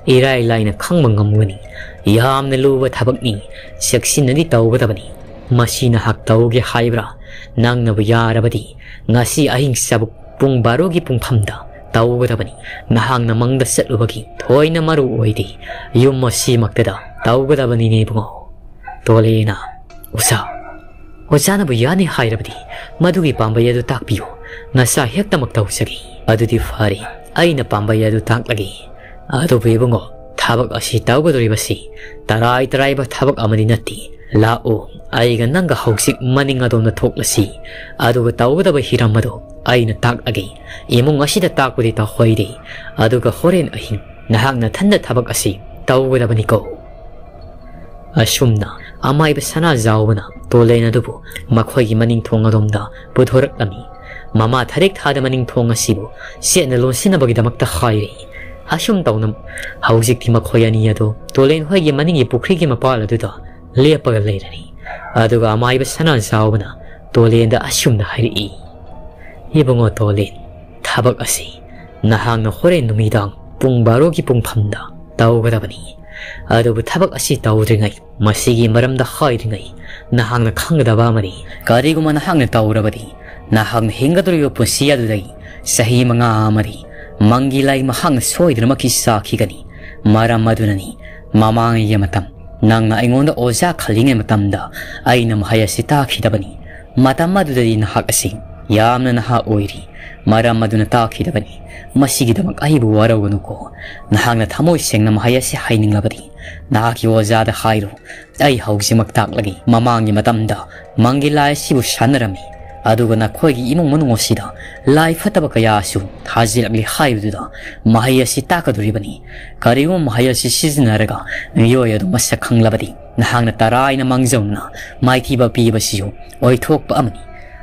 ꯏꯔꯥꯏ ꯂꯥꯏꯅ ꯈꯪꯕ ꯉꯝꯒꯅꯤ꯫ ꯌꯥꯝꯅ ꯂꯨꯕ ꯊꯕꯛꯅꯤ꯫ ꯆꯦꯛꯁꯤꯟꯅꯗꯤ ꯇꯧꯒꯗꯕꯅꯤ꯫ ꯃꯁꯤ ꯅꯍꯥꯛ ꯇꯧꯒꯦ ꯍꯥꯏꯕ꯭ꯔꯥ? ꯅꯪꯅꯕꯨ ꯌꯥꯔꯕꯗꯤ ꯉꯁꯤ ꯑꯍꯤꯡ ꯆꯕꯨꯛ ꯄꯨꯡ ꯕꯥꯔꯣꯒꯤ ꯄꯨꯡꯐꯝꯗ ꯇꯧꯒꯗꯕꯅꯤ꯫ ꯅꯍꯥꯛꯅ ꯃꯪꯗ ꯆꯠꯂꯨꯕꯒꯤ ꯊꯣꯏꯅ ꯃꯔꯨ ꯑꯣꯏꯗꯦ꯫ ꯌꯨꯝ ꯑꯁꯤꯃꯛꯇꯗ ꯇꯧꯒꯗꯕꯅꯤꯅꯦ ꯏꯕꯨꯡꯉꯣ"꯫ ꯇꯣꯂꯦꯅ, "ꯑꯣꯖꯥ, ꯑꯣꯖꯥꯅꯕꯨ ꯌꯥꯅꯤ ꯍꯥꯏꯔꯕꯗꯤ ꯃꯗꯨꯒꯤ ꯄꯥꯝꯕꯩ ꯑꯗꯨ ꯇꯥꯛꯄꯤꯌꯨ꯫ ꯉꯁꯥ ꯍꯦꯛꯇꯃꯛ ꯇꯧꯖꯒꯦ"꯫ "ꯑꯗꯨꯗꯤ ꯐꯔꯦ, ꯑꯩꯅ ꯄꯥꯝꯕꯩ ꯑꯗꯨ ꯇꯥꯛꯂꯒꯦ꯫ ꯑꯗꯨꯕꯨ ꯏꯕꯨꯡꯉꯣ, ꯊꯕꯛ ꯑꯁꯤ ꯇꯧꯒꯗꯧꯔꯤꯕꯁꯤ ꯇꯔꯥꯏ ꯇꯔꯥꯏꯕ ꯊꯕꯛ ꯑꯃꯗꯤ ꯅꯠꯇꯦ꯫ ꯂꯥꯛꯑꯣ, ꯑꯩꯒ ꯅꯪꯒ ꯍꯧꯖꯤꯛ ꯃꯅꯤꯡ ꯑꯗꯣꯝꯗ ꯊꯣꯛꯂꯁꯤ꯫ ꯑꯗꯨꯒ ꯇꯧꯒꯗꯕ ꯍꯤꯔꯝ ꯑꯗꯨ ꯑꯩꯅ ꯇꯥꯛꯂꯒꯦ꯫ ꯏꯃꯨꯡ ꯑꯁꯤꯗ ꯇꯥꯛꯄꯗꯤ ꯇꯧꯍꯩꯗꯦ꯫ ꯑꯗꯨꯒ ꯍꯣꯔꯦꯟ ꯑꯍꯤꯡ ꯅꯍꯥꯛ ꯅꯊꯟꯗ ꯊꯕꯛ ꯑꯁꯤ ꯇꯧꯒꯗꯕꯅꯤꯀꯣ"꯫ ꯑꯁꯨꯝꯅ ꯑꯃꯥꯏꯕ ꯁꯅꯥꯖꯥꯎꯕꯅ ꯇꯣꯂꯦꯟ ꯑꯗꯨꯕꯨ ꯃꯈꯣꯏꯒꯤ ꯃꯅꯤꯡ ꯊꯣꯡ ꯑꯗꯣꯝꯗ ꯄꯨꯊꯣꯔꯛꯂꯝꯃꯤ꯫ ꯃꯃꯥ ꯊꯔꯦꯛ ꯊꯥꯗ ꯃꯅꯤꯡ ꯊꯣꯡ ꯑꯁꯤꯕꯨ ꯆꯦꯠꯅ ꯂꯣꯟꯁꯤꯟꯅꯕꯒꯤꯗꯃꯛꯇ ꯍꯥꯏꯔꯤ꯫ ꯑꯁꯨꯝ ꯇꯧꯅ ꯍꯧꯖꯤꯛꯇꯤ ꯃꯈꯣꯏ ꯑꯅꯤ ꯑꯗꯨ ꯇꯣꯂꯦꯟ ꯍꯣꯏꯒꯤ ꯃꯅꯤꯡꯒꯤ ꯄꯨꯈ꯭ꯔꯤꯒꯤ ꯃꯄꯥꯜ ꯑꯗꯨꯗ ꯂꯦꯞꯄꯒ ꯂꯩꯔꯅꯤ꯫ ꯑꯗꯨꯒ ꯑꯃꯥꯏꯕ ꯁꯅꯥꯖꯥꯎꯕꯅ ꯇꯣꯂꯦꯟꯗ ꯑꯁꯨꯝꯅ ꯍꯥꯏꯔꯛꯏ, "ꯏꯕꯨꯡꯉꯣ ꯇꯣꯂꯦꯟ, ꯊꯕꯛ ꯑꯁꯤ ꯅꯍꯥꯛꯅ ꯍꯣꯔꯦꯟ ꯅꯨꯃꯤꯗꯥꯡ ꯄꯨꯡ ꯕꯥꯔꯣꯒꯤ ꯄꯨꯡꯐꯝꯗ ꯇꯧꯒꯗꯕꯅꯤ꯫ ꯑꯗꯨꯕꯨ ꯊꯕꯛ ꯑꯁꯤ ꯇꯧꯗ꯭ꯔꯤꯉꯩ, ꯃꯁꯤꯒꯤ ꯃꯔꯝꯗ ꯍꯥꯏꯗ꯭ꯔꯤꯉꯩ, ꯅꯍꯥꯛꯅ ꯈꯪꯒꯗꯕ ꯑꯃꯗꯤ, ꯀꯔꯤꯒꯨꯝꯕ ꯅꯍꯥꯛꯅ ꯇꯧꯔꯕꯗꯤ, ꯅꯍꯥꯛꯅ ꯍꯤꯡꯒꯗꯧꯔꯤꯕ ꯄꯨꯟꯁꯤ ꯑꯗꯨꯗꯒꯤ ꯆꯍꯤ ꯃꯉꯥ ꯑꯃꯗꯤ ꯃꯪꯒꯤ ꯂꯥꯏ ꯃꯍꯥꯛꯅ ꯁꯣꯏꯗꯅꯃꯛꯀꯤ ꯆꯥꯈꯤꯒꯅꯤ꯫ ꯃꯔꯝ ꯑꯗꯨꯅꯅꯤ ꯃꯃꯥꯡꯉꯩꯒꯤ ꯃꯇꯝ ꯅꯪꯅ ꯑꯩꯉꯣꯟꯗ ꯑꯣꯖꯥ ꯈꯜꯂꯤꯉꯩ ꯃꯇꯝꯗ ꯑꯩꯅ ꯃꯍꯩ ꯑꯁꯤ ꯇꯥꯛꯈꯤꯗꯕꯅꯤ꯫ ꯃꯇꯝ ꯑꯗꯨꯗꯗꯤ ꯅꯍꯥꯛ ꯑꯁꯤ ꯌꯥꯝꯅ ꯅꯍꯥ ꯑꯣꯏꯔꯤ꯫ ꯃꯔꯝ ꯑꯗꯨꯅ ꯇꯥꯛꯈꯤꯗꯕꯅꯤ꯫ ꯃꯁꯤꯒꯤꯗꯃꯛ ꯑꯩꯕꯨ ꯋꯥꯔꯧꯒꯅꯨꯀꯣ꯫ ꯅꯍꯥꯛꯅ ꯊꯃꯣꯏ ꯁꯦꯡꯅ ꯃꯍꯩ ꯑꯁꯤ ꯍꯩꯅꯤꯡꯂꯕꯗꯤ ꯅꯍꯥꯛꯀꯤ ꯑꯣꯖꯥꯗ ꯍꯥꯏꯔꯨ꯫ ꯑꯩ ꯍꯧꯖꯤꯛꯃꯛ ꯇꯥꯛꯂꯒꯦ꯫ ꯃꯃꯥꯡꯒꯤ ꯃꯇꯝꯗ ꯃꯪꯒꯤ ꯂꯥꯏ ꯑꯁꯤꯕꯨ ꯁꯥꯟꯅꯔꯝꯃꯤ꯫ ꯑꯗꯨꯒ ꯅꯈꯣꯏꯒꯤ ꯏꯃꯨꯡ ꯃꯅꯨꯡ ꯑꯁꯤꯗ ꯂꯥꯏ ꯐꯠꯇꯕ ꯀꯌꯥꯁꯨ ꯊꯥꯖꯤꯜꯂꯛꯂꯤ ꯍꯥꯏꯕꯗꯨꯗ ꯃꯍꯩ ꯑꯁꯤ ꯇꯥꯛꯀꯗꯣꯔꯤꯕꯅꯤ꯫ ꯀꯔꯤꯒꯨꯝꯕ ꯃꯍꯩ ꯑꯁꯤ ꯁꯤꯖꯤꯟꯅꯔꯒ ꯃꯤꯑꯣꯏ ꯑꯗꯨ ꯃꯁꯛ ꯈꯪꯂꯕꯗꯤ ꯅꯍꯥꯛꯅ ꯇꯔꯥꯏꯅ ꯃꯥꯡꯖꯧꯅꯅ ꯃꯥꯏꯊꯤꯕ ꯄꯤꯕꯁꯤꯁꯨ ꯑꯣꯏꯊꯣꯛꯄ ꯑꯃꯅꯤ꯫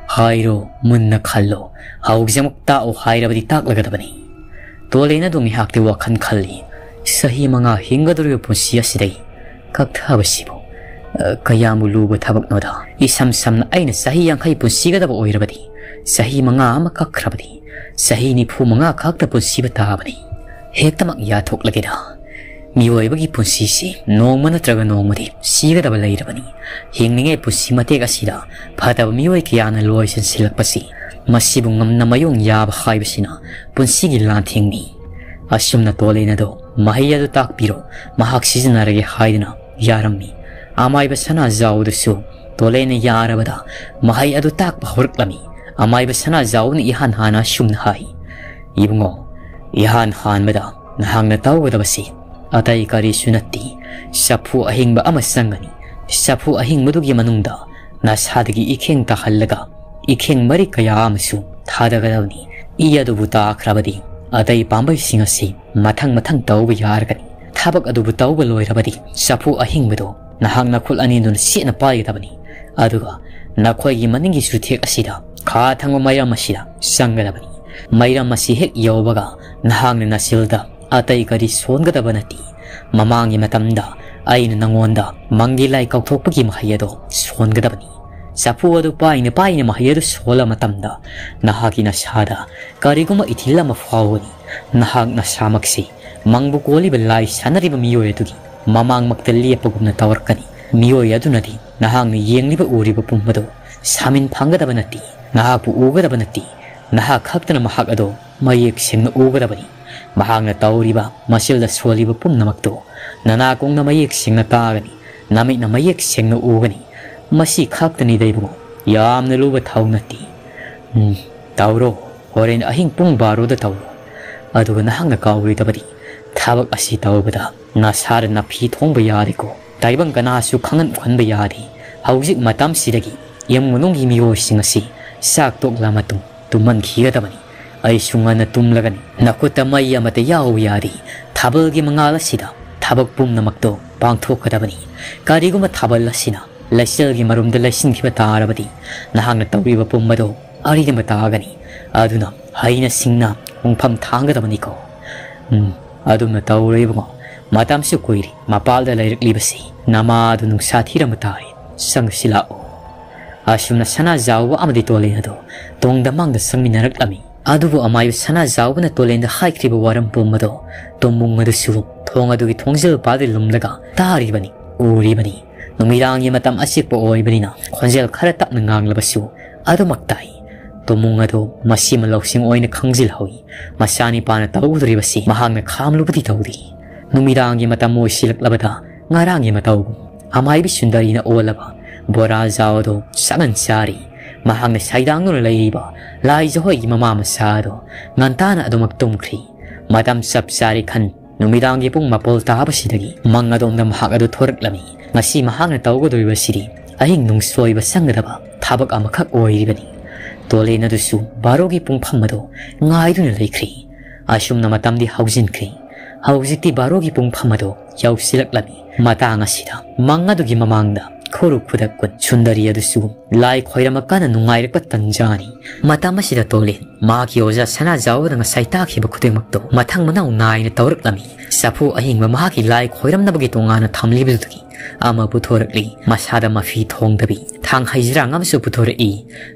ꯍꯥꯏꯔꯣ, ꯃꯨꯟꯅ ꯈꯜꯂꯣ꯫ ꯍꯧꯖꯤꯛꯃꯛ ꯇꯥꯛꯑꯣ ꯍꯥꯏꯔꯕꯗꯤ ꯇꯥꯛꯂꯒꯗꯕꯅꯤ꯫ ꯇꯣꯂꯦꯟ ꯑꯗꯨ ꯉꯥꯏꯍꯥꯛꯇꯤ ꯋꯥꯈꯜ ꯈꯜꯂꯤ꯫ ꯆꯍꯤ ꯃꯉꯥ ꯍꯤꯡꯒꯗꯧꯔꯤꯕ ꯄꯨꯟꯁꯤ ꯑꯁꯤꯗꯒꯤ ꯀꯛꯊꯕꯁꯤꯕꯨ, ꯑ, ꯀꯌꯥꯃꯨ ꯂꯨꯕ ꯊꯕꯛꯅꯣꯗ꯫ ꯏꯁꯝ ꯁꯝꯅ ꯑꯩꯅ ꯆꯍꯤ ꯌꯥꯡꯈꯩ ꯄꯨꯟꯁꯤꯒꯗꯕ ꯑꯣꯏꯔꯕꯗꯤ, ꯆꯍꯤ ꯃꯉꯥ ꯑꯃ ꯀꯛꯈ꯭ꯔꯕꯗꯤ, ꯆꯍꯤ ꯅꯤꯐꯨ ꯃꯉꯥ ꯈꯛꯇ ꯄꯨꯟꯁꯤꯕ ꯇꯥꯕꯅꯤ꯫ ꯍꯦꯛꯇꯃꯛ ꯌꯥꯊꯣꯛꯂꯒꯦꯗ꯫ ꯃꯤꯑꯣꯏꯕꯒꯤ ꯄꯨꯟꯁꯤꯁꯤ ꯅꯣꯡꯃ ꯅꯠꯇ꯭ꯔꯒ ꯅꯣꯡꯃꯗꯤ ꯁꯤꯒꯗꯕ ꯂꯩꯔꯕꯅꯤ꯫ ꯍꯤꯡꯂꯤꯉꯩ ꯄꯨꯟꯁꯤ ꯃꯇꯦꯛ ꯑꯁꯤꯗ ꯐꯠꯇꯕ ꯃꯤꯑꯣꯏ ꯀꯌꯥꯅ ꯂꯣꯏꯁꯤꯟꯁꯤꯜꯂꯛꯄꯁꯤ, ꯃꯁꯤꯕꯨ ꯉꯝꯅ ꯃꯥꯌꯣꯡ ꯌꯥꯕ ꯍꯥꯏꯕꯁꯤꯅ ꯄꯨꯟꯁꯤꯒꯤ ꯂꯥꯟꯊꯦꯡꯅꯤ꯫ ꯑꯁꯨꯝꯅ ꯇꯣꯂꯦꯟ ꯑꯗꯨ ꯃꯍꯩ ꯑꯗꯨ ꯇꯥꯛꯄꯤꯔꯣ, ꯃꯍꯥꯛ ꯁꯤꯖꯤꯟꯅꯔꯒꯦ ꯍꯥꯏꯗꯨꯅ ꯌꯥꯔꯝꯃꯤ꯫ ꯑꯃꯥꯏꯕ ꯁꯅꯥꯖꯥꯎꯗꯁꯨ ꯇꯣꯂꯦꯟꯅ ꯌꯥꯔꯕꯗ ꯃꯍꯩ ꯑꯗꯨ ꯇꯥꯛꯄ ꯍꯧꯔꯛꯂꯝꯃꯤ꯫ ꯑꯃꯥꯏꯕ ꯁꯅꯥꯖꯥꯎꯅ ꯏꯍꯥꯟ ꯍꯥꯟꯅ ꯑꯁꯨꯝꯅ ꯍꯥꯏ, "ꯏꯕꯨꯡꯉꯣ, ꯏꯍꯥꯟ ꯍꯥꯟꯕꯗ ꯅꯍꯥꯛꯅ ꯇꯧꯒꯗꯕꯁꯤ ꯑꯇꯩ ꯀꯔꯤꯁꯨ ꯅꯠꯇꯦ꯫ ꯆꯐꯨ ꯑꯍꯤꯡꯕ ꯑꯃ ꯆꯪꯒꯅꯤ꯫ ꯆꯐꯨ ꯑꯍꯤꯡꯕꯗꯨꯒꯤ ꯃꯅꯨꯡꯗ ꯅꯁꯥꯗꯒꯤ ꯏꯈꯦꯡ ꯇꯥꯍꯜꯂꯒ ꯏꯈꯦꯡ ꯃꯔꯤ ꯀꯌꯥ ꯑꯃꯁꯨ ꯊꯥꯗꯒꯗꯕꯅꯤ꯫ ꯏ ꯑꯗꯨꯕꯨ ꯇꯥꯈ꯭ꯔꯕꯗꯤ ꯑꯇꯩ ꯄꯥꯝꯕꯩꯁꯤꯡ ꯑꯁꯤ ꯃꯊꯪ ꯃꯊꯪ ꯇꯧꯕ ꯌꯥꯔꯒꯅꯤ꯫ ꯊꯕꯛ ꯑꯗꯨꯕꯨ ꯇꯧꯕ ꯂꯣꯏꯔꯕꯗꯤ ꯆꯐꯨ ꯑꯍꯤꯡꯕꯗꯨ ꯅꯍꯥꯛ ꯅꯈꯨꯠ ꯑꯅꯤꯗꯨꯅ ꯆꯦꯠꯅ ꯄꯥꯏꯒꯗꯕꯅꯤ꯫ ꯑꯗꯨꯒ ꯅꯈꯣꯏꯒꯤ ꯃꯅꯤꯡꯒꯤ ꯆꯨꯊꯦꯛ ꯑꯁꯤꯗ ꯈꯥ ꯊꯪꯕ ꯃꯩꯔꯝ ꯑꯁꯤꯗ ꯆꯪꯒꯗꯕꯅꯤ꯫ ꯃꯩꯔꯝ ꯑꯁꯤ ꯍꯦꯛ ꯌꯧꯕꯒ ꯅꯍꯥꯛꯅ ꯅꯆꯤꯜꯗ ꯑꯇꯩ ꯀꯔꯤ ꯁꯣꯟꯒꯗꯕ ꯅꯠꯇꯦ꯫ ꯃꯃꯥꯡꯒꯤ ꯃꯇꯝꯗ ꯑꯩꯅ ꯅꯉꯣꯟꯗ ꯃꯪꯒꯤ ꯂꯥꯏ ꯀꯧꯊꯣꯛꯄꯒꯤ ꯃꯍꯩ ꯑꯗꯣ ꯁꯣꯟꯒꯗꯕꯅꯤ꯫ ꯆꯐꯨ ꯑꯗꯨ ꯄꯥꯏꯅ ꯄꯥꯏꯅ ꯃꯍꯩ ꯑꯗꯨ ꯁꯣꯜꯂ ꯃꯇꯝꯗ ꯅꯍꯥꯛꯀꯤ ꯅꯁꯥꯗ ꯀꯔꯤꯒꯨꯝꯕ ꯏꯊꯤꯜ ꯑꯃ ꯐꯥꯎꯒꯅꯤ꯫ ꯅꯍꯥꯛ ꯅꯁꯥꯃꯛꯁꯤ ꯃꯪꯕꯨ ꯀꯣꯜꯂꯤꯕ ꯂꯥꯏ ꯁꯥꯟꯅꯔꯤꯕ ꯃꯤꯑꯣꯏ ꯑꯗꯨꯒꯤ ꯃꯃꯥꯡꯃꯛꯇ ꯂꯦꯞꯄꯒꯨꯝꯅ ꯇꯧꯔꯛꯀꯅꯤ꯫ ꯃꯤꯑꯣꯏ ꯑꯗꯨꯅꯗꯤ ꯅꯍꯥꯛꯅ ꯌꯦꯡꯂꯤꯕ ꯎꯔꯤꯕ ꯄꯨꯝꯕꯗꯨ ꯁꯥꯃꯤꯟ ꯐꯪꯒꯗꯕ ꯅꯠꯇꯦ꯫ ꯅꯍꯥꯛꯄꯨ ꯎꯒꯗꯕ ꯅꯠꯇꯦ꯫ ꯅꯍꯥꯛ ꯈꯛꯇꯅ ꯃꯍꯥꯛ ꯑꯗꯨ ꯃꯌꯦꯛ ꯁꯦꯡꯅ ꯎꯒꯗꯕꯅꯤ꯫ ꯃꯍꯥꯛꯅ ꯇꯧꯔꯤꯕ, ꯃꯆꯤꯜꯗ ꯁꯣꯜꯂꯤꯕ ꯄꯨꯝꯅꯃꯛꯇꯨ ꯅꯅꯥꯀꯣꯡꯅ ꯃꯌꯦꯛ ꯁꯦꯡꯅ ꯇꯥꯒꯅꯤ, ꯅꯃꯤꯠꯅ ꯃꯌꯦꯛ ꯁꯦꯡꯅ ꯎꯒꯅꯤ꯫ ꯃꯁꯤ ꯈꯛꯇꯅꯤꯗ ꯏꯕꯨꯡꯉꯣ, ꯌꯥꯝꯅ ꯂꯨꯕ ꯊꯧ ꯅꯠꯇꯦ꯫ ꯎꯝ, ꯇꯧꯔꯣ꯫ ꯍꯣꯔꯦꯟ ꯑꯍꯤꯡ ꯄꯨꯡ ꯕꯥꯔꯣꯗ ꯇꯧꯔꯣ꯫ ꯑꯗꯨꯒ ꯅꯍꯥꯛꯅ ꯀꯥꯎꯔꯣꯏꯗꯕꯗꯤ, ꯊꯕꯛ ꯑꯁꯤ ꯇꯧꯕꯗ ꯅꯁꯥꯗ ꯅꯥꯐꯤ ꯊꯣꯡꯕ ꯌꯥꯗꯦꯀꯣ꯫ ꯇꯥꯏꯕꯪ ꯀꯅꯥꯁꯨ ꯈꯪꯍꯟ ꯎꯍꯟꯕ ꯌꯥꯗꯦ꯫ ꯍꯧꯖꯤꯛ ꯃꯇꯝꯁꯤꯗꯒꯤ ꯏꯃꯨꯡ ꯃꯅꯨꯡꯒꯤ ꯃꯤꯑꯣꯏꯁꯤꯡ ꯑꯁꯤ ꯆꯥꯛ ꯇꯣꯛꯂ ꯃꯇꯨꯡ ꯇꯨꯝꯍꯟꯈꯤꯒꯗꯕꯅꯤ꯫ ꯑꯩꯁꯨ ꯉꯟꯅ ꯇꯨꯝꯂꯒꯅꯤ꯫ ꯅꯈꯨꯠꯇ ꯃꯩ ꯑꯃꯠꯇ ꯌꯥꯎꯕ ꯌꯥꯗꯦ꯫ ꯊꯥꯕꯜꯒꯤ ꯃꯉꯥꯜ ꯑꯁꯤꯗ ꯊꯕꯛ ꯄꯨꯝꯅꯃꯛꯇꯣ ꯄꯥꯡꯊꯣꯛꯀꯗꯕꯅꯤ꯫ ꯀꯔꯤꯒꯨꯝꯕ ꯊꯥꯕꯜ ꯑꯁꯤꯅ ꯂꯩꯆꯤꯜꯒꯤ ꯃꯔꯨꯝꯗ ꯂꯩꯁꯤꯟꯈꯤꯕ ꯇꯥꯔꯕꯗꯤ, ꯅꯍꯥꯛꯅ ꯇꯧꯔꯤꯕ ꯄꯨꯝꯕꯗꯣ ꯑꯔꯦꯝꯕ ꯇꯥꯒꯅꯤ꯫ ꯑꯗꯨꯅ ꯍꯩꯅ ꯁꯤꯡꯅ ꯍꯣꯡꯐꯝ ꯊꯥꯡꯒꯗꯕꯅꯤꯀꯣ꯫ ꯎꯝ, ꯑꯗꯨꯝꯅ ꯇꯧꯔꯣ ꯏꯕꯨꯡꯉꯣ꯫ ꯃꯇꯝꯁꯨ ꯀꯨꯏꯔꯦ ꯃꯄꯥꯜꯗ ꯂꯩꯔꯛꯂꯤꯕꯁꯤ꯫ ꯅꯃꯥꯗꯨ ꯅꯨꯡꯁꯥ ꯊꯤꯔꯝꯕ ꯇꯥꯔꯦ꯫ ꯆꯪꯁꯤꯜꯂꯛꯑꯣ꯫ ꯑꯁꯨꯝꯅ ꯁꯅꯥꯖꯥꯎꯕ ꯑꯃꯗꯤ ꯇꯣꯂꯦꯟ ꯑꯗꯨ ꯇꯣꯡꯗ ꯃꯥꯡꯗ ꯆꯪꯃꯤꯟꯅꯔꯛꯂꯝꯃꯤ꯫ ꯑꯗꯨꯕꯨ ꯑꯃꯥꯏꯕ ꯁꯅꯥꯖꯥꯎꯕꯅ ꯇꯣꯂꯦꯟꯗ ꯍꯥꯏꯈ꯭ꯔꯤꯕ ꯋꯥꯔꯝ ꯄꯨꯝꯕꯗꯣ ꯇꯣꯃꯨꯡ ꯑꯗꯨꯁꯨ ꯊꯣꯡ ꯑꯗꯨꯒꯤ ꯊꯣꯡꯖꯤꯜ ꯄꯥꯗ ꯂꯨꯝꯂꯒ ꯇꯥꯔꯤꯕꯅꯤ, ꯎꯔꯤꯕꯅꯤ꯫ ꯅꯨꯃꯤꯗꯥꯡꯒꯤ ꯃꯇꯝ ꯑꯆꯤꯛꯄ ꯑꯣꯏꯕꯅꯤꯅ ꯈꯣꯟꯖꯦꯜ ꯈꯔ ꯇꯞꯅ ꯉꯥꯡꯂꯕꯁꯨ ꯑꯗꯨꯃꯛ ꯇꯥꯏ꯫ ꯇꯣꯃꯨꯡ ꯑꯗꯨ ꯃꯁꯤꯃ ꯂꯧꯁꯤꯡ ꯑꯣꯏꯅ ꯈꯪꯖꯤꯜꯍꯧꯏ꯫ ꯃꯆꯥꯅꯤꯄꯥꯅ ꯇꯧꯒꯗꯧꯔꯤꯕꯁꯤ ꯃꯍꯥꯛꯅ ꯈꯥꯝꯂꯨꯕꯗꯤ ꯇꯧꯗꯦ꯫ ꯅꯨꯃꯤꯗꯥꯡꯒꯤ ꯃꯇꯝ ꯑꯣꯏꯁꯤꯜꯂꯛꯂꯕꯗ ꯉꯔꯥꯡꯒꯤ ꯃꯇꯧꯒꯨꯝ ꯑꯃꯥꯏꯕꯤ ꯁꯨꯟꯗꯔꯤꯅ ꯑꯣꯜꯂꯕ ꯕꯣꯔꯥ ꯖꯥꯎ ꯑꯗꯨ ꯆꯥꯛꯍꯟ ꯆꯥꯔꯤ꯫ ꯃꯍꯥꯛꯅ ꯁꯥꯏꯗꯥꯡꯗꯨꯅ ꯂꯩꯔꯤꯕ ꯂꯥꯏ ꯖꯍꯣꯏꯒꯤ ꯃꯃꯥ ꯃꯆꯥ ꯑꯗꯨ ꯉꯟꯇꯥꯅ ꯑꯗꯨꯃꯛ ꯇꯨꯝꯈ꯭ꯔꯤ꯫ ꯃꯇꯝ ꯆꯞ ꯆꯥꯔꯤ ꯈꯟ ꯅꯨꯃꯤꯗꯥꯡꯒꯤ ꯄꯨꯡ ꯃꯥꯄꯜ ꯇꯥꯕꯁꯤꯗꯒꯤ ꯃꯪ ꯑꯗꯣꯝꯗ ꯃꯍꯥꯛ ꯑꯗꯨ ꯊꯣꯔꯛꯂꯝꯃꯤ꯫ ꯉꯁꯤ ꯃꯍꯥꯛꯅ ꯇꯧꯒꯗꯧꯔꯤꯕꯁꯤꯗꯤ ꯑꯍꯤꯡ ꯅꯨꯡꯁꯣꯏꯕ ꯆꯪꯒꯗꯕ ꯊꯕꯛ ꯑꯃꯈꯛ ꯑꯣꯏꯔꯤꯕꯅꯤ꯫ ꯇꯣꯂꯦꯟ ꯑꯗꯨꯁꯨ ꯕꯥꯔꯣꯒꯤ ꯄꯨꯡꯐꯝ ꯑꯗꯨ ꯉꯥꯏꯗꯨꯅ ꯂꯩꯈ꯭ꯔꯤ꯫ ꯑꯁꯨꯝꯅ ꯃꯇꯝꯗꯤ ꯍꯧꯖꯤꯟꯈ꯭ꯔꯤ꯫ ꯍꯧꯖꯤꯛꯇꯤ ꯕꯥꯔꯣꯒꯤ ꯄꯨꯡꯐꯝ ꯑꯗꯨ ꯌꯧꯁꯤꯜꯂꯛꯂꯝꯃꯤ꯫ ꯃꯇꯥꯡ ꯑꯁꯤꯗ ꯃꯪ ꯑꯗꯨꯒꯤ ꯃꯃꯥꯡꯗ ꯈꯨꯔꯨ ꯈꯨꯗꯛ ꯀꯨꯟ ꯁꯨꯟꯗꯔꯤ ꯑꯗꯨꯁꯨ ꯂꯥꯏ ꯈꯣꯏꯔꯝꯃꯀꯥꯟꯗ ꯅꯨꯡꯉꯥꯏꯔꯛꯄ ꯇꯟꯖꯥꯅꯤ꯫ ꯃꯇꯝ ꯑꯁꯤꯗ ꯇꯣꯂꯦꯟ ꯃꯍꯥꯛꯀꯤ ꯑꯣꯖꯥ ꯁꯅꯥꯖꯥꯎꯕꯗ ꯉꯁꯥꯏ ꯇꯥꯈꯤꯕ ꯈꯨꯗꯤꯡꯃꯛꯇꯣ ꯃꯊꯪ ꯃꯅꯥꯎ ꯅꯥꯏꯅ ꯇꯧꯔꯛꯂꯝꯃꯤ꯫ ꯆꯐꯨ ꯑꯍꯤꯡꯕ ꯃꯍꯥꯛꯀꯤ ꯂꯥꯏ ꯈꯣꯏꯔꯝꯅꯕꯒꯤ ꯇꯣꯉꯥꯟꯅ ꯊꯝꯂꯤꯕꯗꯨꯗꯒꯤ ꯑꯃ ꯄꯨꯊꯣꯔꯛꯂꯤ꯫ ꯃꯁꯥꯗ ꯃꯐꯤ ꯊꯣꯡꯗꯕꯤ ꯊꯥꯡ ꯍꯩꯖꯤꯔꯥꯡ ꯑꯃꯁꯨ ꯄꯨꯊꯣꯔꯛꯏ꯫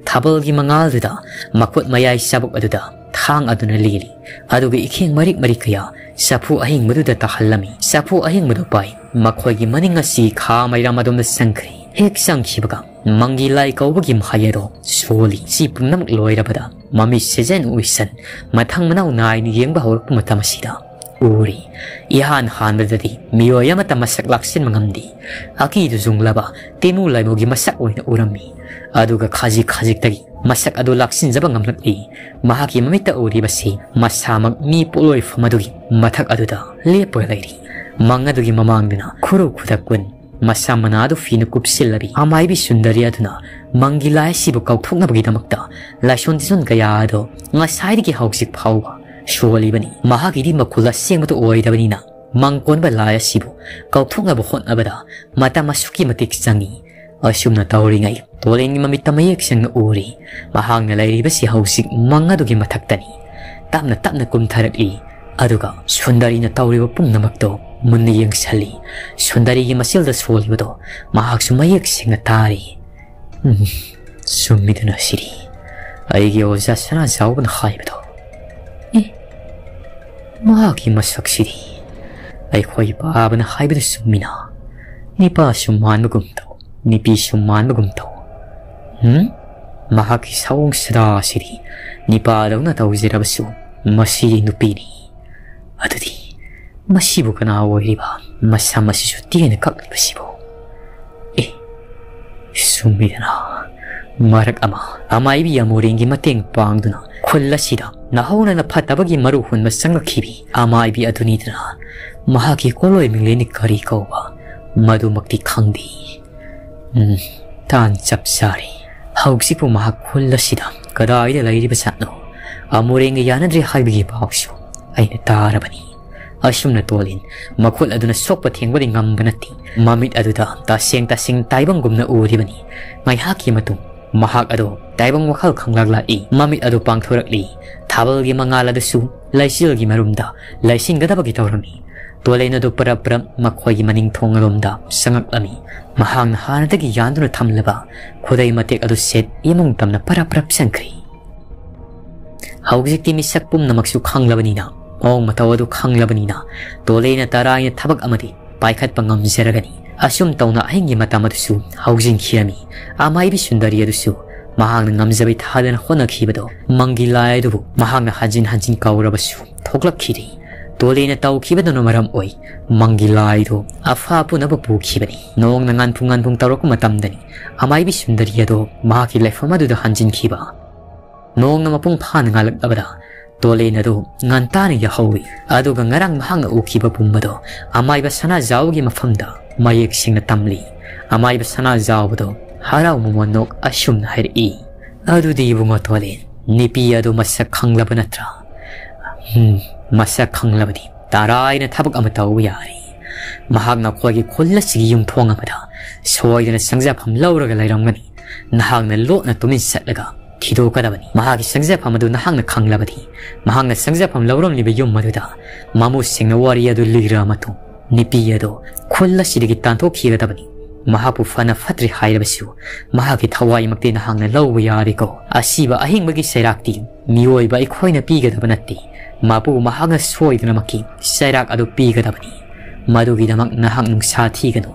ꯊꯥꯕꯜꯒꯤ ꯃꯉꯥꯜꯗꯨꯗ ꯃꯈꯨꯠ ꯃꯌꯥꯏ ꯆꯕꯨꯛ ꯑꯗꯨꯗ ꯊꯥꯡ ꯑꯗꯨꯅ ꯂꯦꯜꯂꯤ꯫ ꯑꯗꯨꯒ ꯏꯈꯦꯡ ꯃꯔꯤꯛ ꯃꯔꯤꯛ ꯀꯌꯥ ꯆꯐꯨ ꯑꯍꯤꯡꯕꯗꯨꯗ ꯇꯥꯍꯜꯂꯝꯃꯤ꯫ ꯆꯐꯨ ꯑꯍꯤꯡꯕꯗꯨ ꯄꯥꯏ ꯃꯈꯣꯏꯒꯤ ꯃꯅꯤꯡ ꯑꯁꯤ ꯈꯥ ꯃꯩꯔꯥꯝ ꯑꯗꯣꯝꯗ ꯆꯪꯈ꯭ꯔꯦ꯫ ꯍꯦꯛ ꯆꯪꯈꯤꯕꯒ ꯃꯪꯒꯤ ꯂꯥꯏ ꯀꯧꯕꯒꯤ ꯃꯍꯩ ꯑꯗꯣ ꯁꯣꯜꯂꯤ꯫ ꯁꯤ ꯄꯨꯝꯅꯃꯛ ꯂꯣꯏꯔꯕꯗ ꯃꯃꯤꯠ ꯁꯦꯖꯟ ꯎꯏꯁꯟ ꯃꯊꯪ ꯃꯅꯥꯎ ꯅꯥꯏꯅ ꯌꯦꯡꯕ ꯍꯧꯔꯛꯄ ꯃꯇꯝ ꯑꯁꯤꯗ ꯎꯔꯤ꯫ ꯏꯍꯥꯟ ꯍꯥꯟꯕꯗꯗꯤ ꯃꯤꯑꯣꯏ ꯑꯃꯠꯇ ꯃꯁꯛ ꯂꯥꯛꯁꯤꯟꯕ ꯉꯝꯗꯦ꯫ ꯑꯀꯤꯗꯨ ꯖꯨꯡꯂꯕ ꯇꯦꯅꯨ ꯂꯥꯏꯃꯧꯒꯤ ꯃꯁꯛ ꯑꯣꯏꯅ ꯎꯔꯝꯃꯤ꯫ ꯑꯗꯨꯒ ꯈꯖꯤꯛ ꯈꯖꯤꯛꯇꯒꯤ ꯃꯁꯛ ꯑꯗꯨ ꯂꯥꯛꯁꯤꯟꯖꯕ ꯉꯝꯂꯛꯂꯤ꯫ ꯃꯍꯥꯛꯀꯤ ꯃꯃꯤꯠꯇ ꯎꯔꯤꯕꯁꯤ ꯃꯁꯥꯃꯛ ꯃꯤ ꯄꯣꯠꯂꯣꯏꯐꯝ ꯑꯗꯨꯒꯤ ꯃꯊꯛ ꯑꯗꯨꯗ ꯂꯦꯞꯄꯒ ꯂꯩꯔꯤ꯫ ꯃꯪ ꯑꯗꯨꯒꯤ ꯃꯃꯥꯡꯗꯅ ꯈꯨꯔꯨ ꯈꯨꯗꯛ ꯀꯨꯟ ꯃꯁꯥ ꯃꯅꯥ ꯑꯗꯨ ꯐꯤꯅ ꯀꯨꯞꯁꯤꯜꯂꯕꯤ ꯑꯃꯥꯏꯕꯤ ꯁꯨꯟꯗꯔꯤ ꯑꯗꯨꯅ ꯃꯪꯒꯤ ꯂꯥꯏ ꯑꯁꯤꯕꯨ ꯀꯥꯎꯊꯣꯛꯅꯕꯒꯤꯗꯃꯛꯇ ꯂꯥꯏꯁꯣꯟ ꯇꯤꯁꯣꯟ ꯀꯌꯥ ꯑꯗꯨ ꯉꯁꯥꯏꯗꯒꯤ ꯍꯧꯖꯤꯛ ꯐꯥꯎꯕ ꯁꯣꯜꯂꯤꯕꯅꯤ꯫ ꯃꯍꯥꯛꯀꯤꯗꯤ ꯃꯈꯨꯜ ꯑꯁꯦꯡꯕꯗꯨ ꯑꯣꯏꯗꯕꯅꯤꯅ ꯃꯪ ꯀꯣꯟꯕ ꯂꯥꯏ ꯑꯁꯤꯕꯨ ꯀꯥꯎꯊꯣꯛꯅꯕ ꯍꯣꯠꯅꯕꯗ ꯃꯇꯝ ꯑꯁꯨꯛꯀꯤ ꯃꯇꯤꯛ ꯆꯪꯏ꯫ ꯑꯁꯨꯝꯅ ꯇꯧꯔꯤꯉꯩ ꯇꯣꯂꯦꯟꯒꯤ ꯃꯃꯤꯠꯇ ꯃꯌꯦꯛ ꯁꯦꯡꯅ ꯎꯔꯤ꯫ ꯃꯍꯥꯛꯅ ꯂꯩꯔꯤꯕꯁꯤ ꯍꯧꯖꯤꯛ ꯃꯪ ꯑꯗꯨꯒꯤ ꯃꯊꯛꯇꯅꯤ꯫ ꯇꯞꯅ ꯇꯞꯅ ꯀꯨꯝꯊꯔꯛꯂꯤ꯫ ꯑꯗꯨꯒ ꯁꯨꯟꯗꯔꯤꯅ ꯇꯧꯔꯤꯕ ꯄꯨꯝꯅꯃꯛꯇꯣ ꯃꯨꯟꯅ ꯌꯦꯡꯁꯤꯜꯂꯤ꯫ ꯁꯨꯟꯗꯔꯤꯒꯤ ꯃꯆꯤꯜꯗ ꯁꯣꯜꯂꯤꯕꯗꯣ ꯃꯍꯥꯛꯁꯨ ꯃꯌꯦꯛ ꯁꯦꯡꯅ ꯇꯥꯔꯤ꯫ ꯎꯝ, ꯆꯨꯝꯃꯤꯗꯅ ꯁꯤꯔꯤ꯫ ꯑꯩꯒꯤ ꯑꯣꯖꯥ ꯁꯅꯥꯖꯥꯎꯕꯅ ꯍꯥꯏꯕꯗꯣ꯫ ꯑꯦ, ꯃꯍꯥꯛꯀꯤ ꯃꯁꯛꯁꯤꯗꯤ ꯑꯩꯈꯣꯏ ꯄꯥꯕꯅ ꯍꯥꯏꯕꯗꯨ ꯆꯨꯝꯃꯤꯅ꯫ ꯅꯤꯄꯥꯁꯨ ꯃꯥꯟꯕꯒꯨꯝ ꯇꯧ, ꯅꯤꯄꯤꯁꯨ ꯃꯥꯟꯕꯒꯨꯝ ꯇꯧ꯫ ꯎꯝ? ꯃꯍꯥꯛꯀꯤ ꯁꯑꯣꯡ ꯁꯥꯗꯥ ꯑꯁꯤꯗꯤ ꯅꯤꯄꯥꯗꯧꯅ ꯇꯧꯖꯔꯕꯁꯨ ꯃꯁꯤꯗꯤ ꯅꯨꯄꯤꯅꯤ꯫ ꯑꯗꯨꯗꯤ ꯃꯁꯤꯕꯨ ꯀꯅꯥ ꯑꯣꯏꯔꯤꯕ? ꯃꯁꯝ ꯑꯁꯤꯁꯨ ꯇꯦꯟꯅ ꯀꯛꯂꯤꯕꯁꯤꯕꯨ? ꯑꯦ, ꯆꯨꯝꯃꯤꯗꯅ꯫ ꯃꯔꯛ ꯑꯃ ꯑꯃꯥꯏꯕꯤ ꯑꯃꯣꯔꯦꯟꯒꯤ ꯃꯇꯦꯡ ꯄꯥꯡꯗꯨꯅ ꯈꯨꯜ ꯑꯁꯤꯗ ꯅꯍꯧꯅꯅ ꯐꯠꯇꯕꯒꯤ ꯃꯔꯨ ꯍꯨꯟꯕ ꯆꯪꯂꯛꯈꯤꯕꯤ ꯑꯃꯥꯏꯕꯤ ꯑꯗꯨꯅꯤꯗꯅ꯫ ꯃꯍꯥꯛꯀꯤ ꯀꯣꯂꯣꯏ ꯃꯤꯡꯂꯦꯟꯅꯤ ꯀꯔꯤ ꯀꯧꯕ, ꯃꯗꯨꯃꯛꯇꯤ ꯈꯪꯗꯦ꯫ ꯎꯝ, ꯇꯥꯟ ꯆꯞ ꯆꯥꯔꯦ꯫ ꯍꯧꯖꯤꯛꯄꯨ ꯃꯍꯥꯛ ꯈꯨꯜ ꯑꯁꯤꯗ ꯀꯗꯥꯏꯗ ꯂꯩꯔꯤꯕ ꯖꯥꯠꯅꯣ? ꯑꯃꯣꯔꯦꯡꯒ ꯌꯥꯅꯗ꯭ꯔꯦ ꯍꯥꯏꯕꯒꯤ ꯄꯥꯎꯁꯨ ꯑꯩꯅ ꯇꯥꯔꯕꯅꯤ꯫ ꯑꯁꯨꯝꯅ ꯇꯣꯂꯤꯟ ꯃꯈꯨꯠ ꯑꯗꯨꯅ ꯁꯣꯛꯄ ꯊꯦꯡꯕꯗꯤ ꯉꯝꯕ ꯅꯠꯇꯦ꯫ ꯃꯃꯤꯠ ꯑꯗꯨꯗ ꯇꯁꯦꯡ ꯇꯁꯦꯡ ꯇꯥꯏꯕꯪꯒꯨꯝꯅ ꯎꯔꯤꯕꯅꯤ꯫ ꯉꯥꯏꯍꯥꯛꯀꯤ ꯃꯇꯨꯡ ꯃꯍꯥꯛ ꯑꯗꯨ ꯇꯥꯏꯕꯪ ꯋꯥꯈꯜ ꯈꯪꯂꯥꯛ ꯂꯥꯛꯏ꯫ ꯃꯃꯤꯠ ꯑꯗꯨ ꯄꯥꯡꯊꯣꯔꯛꯂꯤ꯫ ꯊꯥꯕꯜꯒꯤ ꯃꯉꯥꯜ ꯑꯗꯨꯁꯨ ꯂꯩꯆꯤꯜꯒꯤ ꯃꯔꯨꯝꯗ ꯂꯩꯁꯤꯟꯒꯗꯕꯒꯤ ꯇꯧꯔꯝꯃꯤ꯫ ꯇꯣꯂꯦꯟ ꯑꯗꯨ ꯄꯔꯞ ꯄꯔꯞ ꯃꯈꯣꯏꯒꯤ ꯃꯅꯤꯡ ꯊꯣꯡ ꯑꯗꯣꯝꯗ ꯆꯪꯉꯛꯂꯝꯃꯤ꯫ ꯃꯍꯥꯛꯅ ꯍꯥꯟꯅꯗꯒꯤ ꯌꯥꯟꯗꯨꯅ ꯊꯝꯂꯕ ꯈꯨꯗꯩ ꯃꯇꯦꯛ ꯑꯗꯨ ꯁꯦꯠ ꯏꯃꯨꯡ ꯇꯝꯅ ꯄꯔꯞ ꯄꯔꯞ ꯆꯪꯈ꯭ꯔꯦ꯫ ꯍꯧꯖꯤꯛꯇꯤ ꯃꯤꯁꯛ ꯄꯨꯝꯅꯃꯛꯁꯨ ꯈꯪꯂꯕꯅꯤꯅ, ꯃꯑꯣꯡ ꯃꯇꯧ ꯑꯗꯨ ꯈꯪꯂꯕꯅꯤꯅ, ꯇꯣꯂꯦꯅ ꯇꯔꯥꯏꯅ ꯊꯕꯛ ꯑꯃꯗꯤ ꯄꯥꯏꯈꯠꯄ ꯉꯝꯖꯔꯒꯅꯤ꯫ ꯑꯁꯨꯝ ꯇꯧꯅ ꯑꯍꯤꯡꯒꯤ ꯃꯇꯝ ꯑꯗꯨꯁꯨ ꯍꯧꯖꯤꯟꯈꯤꯔꯝꯃꯤ꯫ ꯑꯃꯥꯏꯕꯤ ꯁꯨꯟꯗꯔꯤ ꯑꯗꯨꯁꯨ ꯃꯍꯥꯛꯅ ꯉꯝꯖꯕꯤ ꯊꯥꯗꯅ ꯍꯣꯠꯅꯈꯤꯕꯗꯣ ꯃꯪꯒꯤ ꯂꯥꯏ ꯑꯗꯨꯕꯨ ꯃꯍꯥꯛꯅ ꯍꯟꯖꯤꯟ ꯍꯟꯖꯤꯟ ꯀꯧꯔꯕꯁꯨ ꯊꯣꯛꯂꯛꯈꯤꯗꯦ꯫ ꯇꯣꯂꯦꯟꯅ ꯇꯧꯈꯤꯕꯗꯨꯅ ꯃꯔꯝ ꯑꯣꯏ ꯃꯪꯒꯤ ꯂꯥꯏꯗꯨ ꯑꯐ ꯄꯨꯅꯕ ꯄꯨꯈꯤꯕꯅꯤ꯫ ꯅꯣꯡꯅ ꯉꯥꯟꯐꯨꯡ ꯉꯥꯟꯐꯨꯡ ꯇꯧꯔꯛꯄ ꯃꯇꯝꯗꯅꯤ ꯑꯃꯥꯏꯕꯤ ꯁꯨꯟꯗꯔꯤ ꯑꯗꯨ ꯃꯍꯥꯛꯀꯤ ꯂꯩꯐꯝ ꯑꯗꯨꯗ ꯍꯟꯖꯤꯟꯈꯤꯕ꯫ ꯅꯣꯡꯅ ꯃꯄꯨꯡ ꯐꯥꯅ ꯉꯥꯜꯂꯛꯂꯕꯗ ꯇꯣꯂꯦꯟ ꯑꯗꯨ ꯉꯟꯇꯥꯅ ꯌꯥꯍꯧꯏ꯫ ꯑꯗꯨꯒ ꯉꯔꯥꯡ ꯃꯍꯥꯛꯅ ꯎꯈꯤꯕ ꯄꯨꯝ ꯑꯗꯣ ꯑꯃꯥꯏꯕ ꯁꯅꯥꯖꯥꯎꯒꯤ ꯃꯐꯝꯗ ꯃꯌꯦꯛ ꯁꯦꯡꯅ ꯇꯝꯂꯤ꯫ ꯑꯃꯥꯏꯕ ꯁꯅꯥꯖꯥꯎꯕꯗꯣ ꯍꯔꯥꯎ ꯃꯃꯣꯟ ꯅꯣꯛ ꯑꯁꯨꯝꯅ ꯍꯥꯏꯔꯛꯏ, "ꯑꯗꯨꯗꯤ ꯏꯕꯨꯡꯉꯣ ꯇꯣꯂꯦꯟ, ꯅꯨꯄꯤ ꯑꯗꯨ ꯃꯁꯛ ꯈꯪꯂꯕ ꯅꯠꯇ꯭ꯔꯥ?" "ꯎꯝ, ꯃꯁꯛ ꯈꯪꯂꯕꯗꯤ ꯇꯔꯥꯏꯅ ꯊꯕꯛ ꯑꯃ ꯇꯧꯕ ꯌꯥꯔꯦ꯫ ꯃꯍꯥꯛ ꯅꯈꯣꯏꯒꯤ ꯈꯨꯜ ꯑꯁꯤꯒꯤ ꯌꯨꯝꯊꯣꯡ ꯑꯃꯗ ꯁꯣꯏꯗꯅ ꯆꯪꯖꯐꯝ ꯂꯧꯔꯒ ꯂꯩꯔꯝꯒꯅꯤ꯫ ꯅꯍꯥꯛꯅ ꯂꯣꯠꯅ ꯇꯨꯃꯤꯟ ꯆꯠꯂꯒ ꯊꯤꯗꯣꯛꯀꯗꯕꯅꯤ꯫ ꯃꯍꯥꯛꯀꯤ ꯆꯪꯖꯐꯝ ꯑꯗꯨ ꯅꯍꯥꯛꯅ ꯈꯪꯂꯕꯗꯤ, ꯃꯍꯥꯛꯅ ꯆꯪꯖꯐꯝ ꯂꯧꯔꯝꯂꯤꯕ ꯌꯨꯝ ꯑꯗꯨꯗ ꯃꯃꯨꯠ ꯁꯦꯡꯅ ꯋꯥꯔꯤ ꯑꯗꯨ ꯂꯤꯔ ꯃꯇꯨꯡ ꯅꯨꯄꯤ ꯑꯗꯨ ꯈꯨꯜ ꯑꯁꯤꯗꯒꯤ ꯇꯥꯟꯊꯣꯛꯈꯤꯒꯗꯕꯅꯤ꯫ ꯃꯍꯥꯛꯄꯨ ꯐꯅ ꯐꯠꯇ꯭ꯔꯦ ꯍꯥꯏꯔꯕꯁꯨ, ꯃꯍꯥꯛꯀꯤ ꯊꯋꯥꯏꯃꯛꯇꯤ ꯅꯍꯥꯛꯅ ꯂꯧꯕ ꯌꯥꯔꯦꯀꯣ꯫ ꯑꯁꯤꯕ ꯑꯍꯤꯡꯕꯒꯤ ꯆꯩꯔꯥꯛꯇꯤ ꯃꯤꯑꯣꯏꯕ ꯑꯩꯈꯣꯏꯅ ꯄꯤꯒꯗꯕ ꯅꯠꯇꯦ꯫ ꯃꯄꯨ ꯃꯍꯥꯛꯅ ꯁꯣꯏꯗꯅꯃꯛꯀꯤ ꯆꯩꯔꯥꯛ ꯑꯗꯨ ꯄꯤꯒꯗꯕꯅꯤ꯫ ꯃꯗꯨꯒꯤꯗꯃꯛ ꯅꯍꯥꯛ ꯅꯨꯡꯁꯥ ꯊꯤꯒꯅꯨ꯫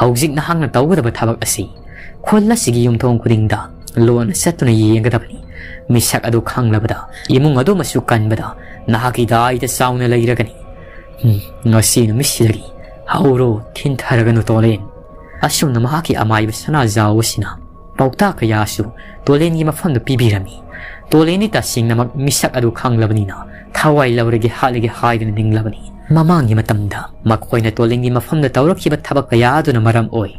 ꯍꯧꯖꯤꯛ ꯅꯍꯥꯛꯅ ꯇꯧꯒꯗꯕ ꯊꯕꯛ ꯑꯁꯤ ꯈꯨꯜ ꯑꯁꯤꯒꯤ ꯌꯨꯝꯊꯣꯡ ꯈꯨꯗꯤꯡꯗ ꯂꯣꯟꯅ ꯆꯠꯇꯨꯅ ꯌꯦꯡꯒꯗꯕꯅꯤ꯫ ꯃꯤꯁꯛ ꯑꯗꯨ ꯈꯪꯂꯕꯗ ꯏꯃꯨꯡ ꯑꯗꯨꯃꯁꯨ ꯀꯟꯕꯗ ꯅꯍꯥꯛꯀꯤ ꯗꯥꯏꯗ ꯆꯥꯎꯅ ꯂꯩꯔꯒꯅꯤ꯫ ꯎꯝ, ꯉꯁꯤ ꯅꯨꯃꯤꯠꯁꯤꯗꯒꯤ ꯍꯧꯔꯣ, ꯊꯤꯟꯊꯔꯒꯅꯨ ꯇꯣꯂꯦꯟ꯫" ꯑꯁꯨꯝꯅ ꯃꯍꯥꯛꯀꯤ ꯑꯃꯥꯏꯕ ꯁꯅꯥꯖꯥꯎ ꯑꯁꯤꯅ ꯄꯥꯎꯇꯥꯛ ꯀꯌꯥꯁꯨ ꯇꯣꯂꯦꯟꯒꯤ ꯃꯐꯝꯗ ꯄꯤꯕꯤꯔꯝꯃꯤ꯫ ꯇꯣꯂꯦꯟꯗꯤ ꯇꯁꯦꯡꯅꯃꯛ ꯃꯤꯁꯛ ꯑꯗꯨ ꯈꯪꯂꯕꯅꯤꯅ ꯊꯋꯥꯏ ꯂꯧꯔꯒꯦ ꯍꯥꯠꯂꯒꯦ ꯍꯥꯏꯗꯨꯅ ꯅꯤꯡꯂꯕꯅꯤ꯫ ꯃꯃꯥꯡꯒꯤ ꯃꯇꯝꯗ ꯃꯈꯣꯏꯅ ꯇꯣꯂꯦꯟꯒꯤ ꯃꯐꯝꯗ ꯇꯧꯔꯛꯈꯤꯕ ꯊꯕꯛ ꯀꯌꯥ ꯑꯗꯨꯅ ꯃꯔꯝ ꯑꯣꯏ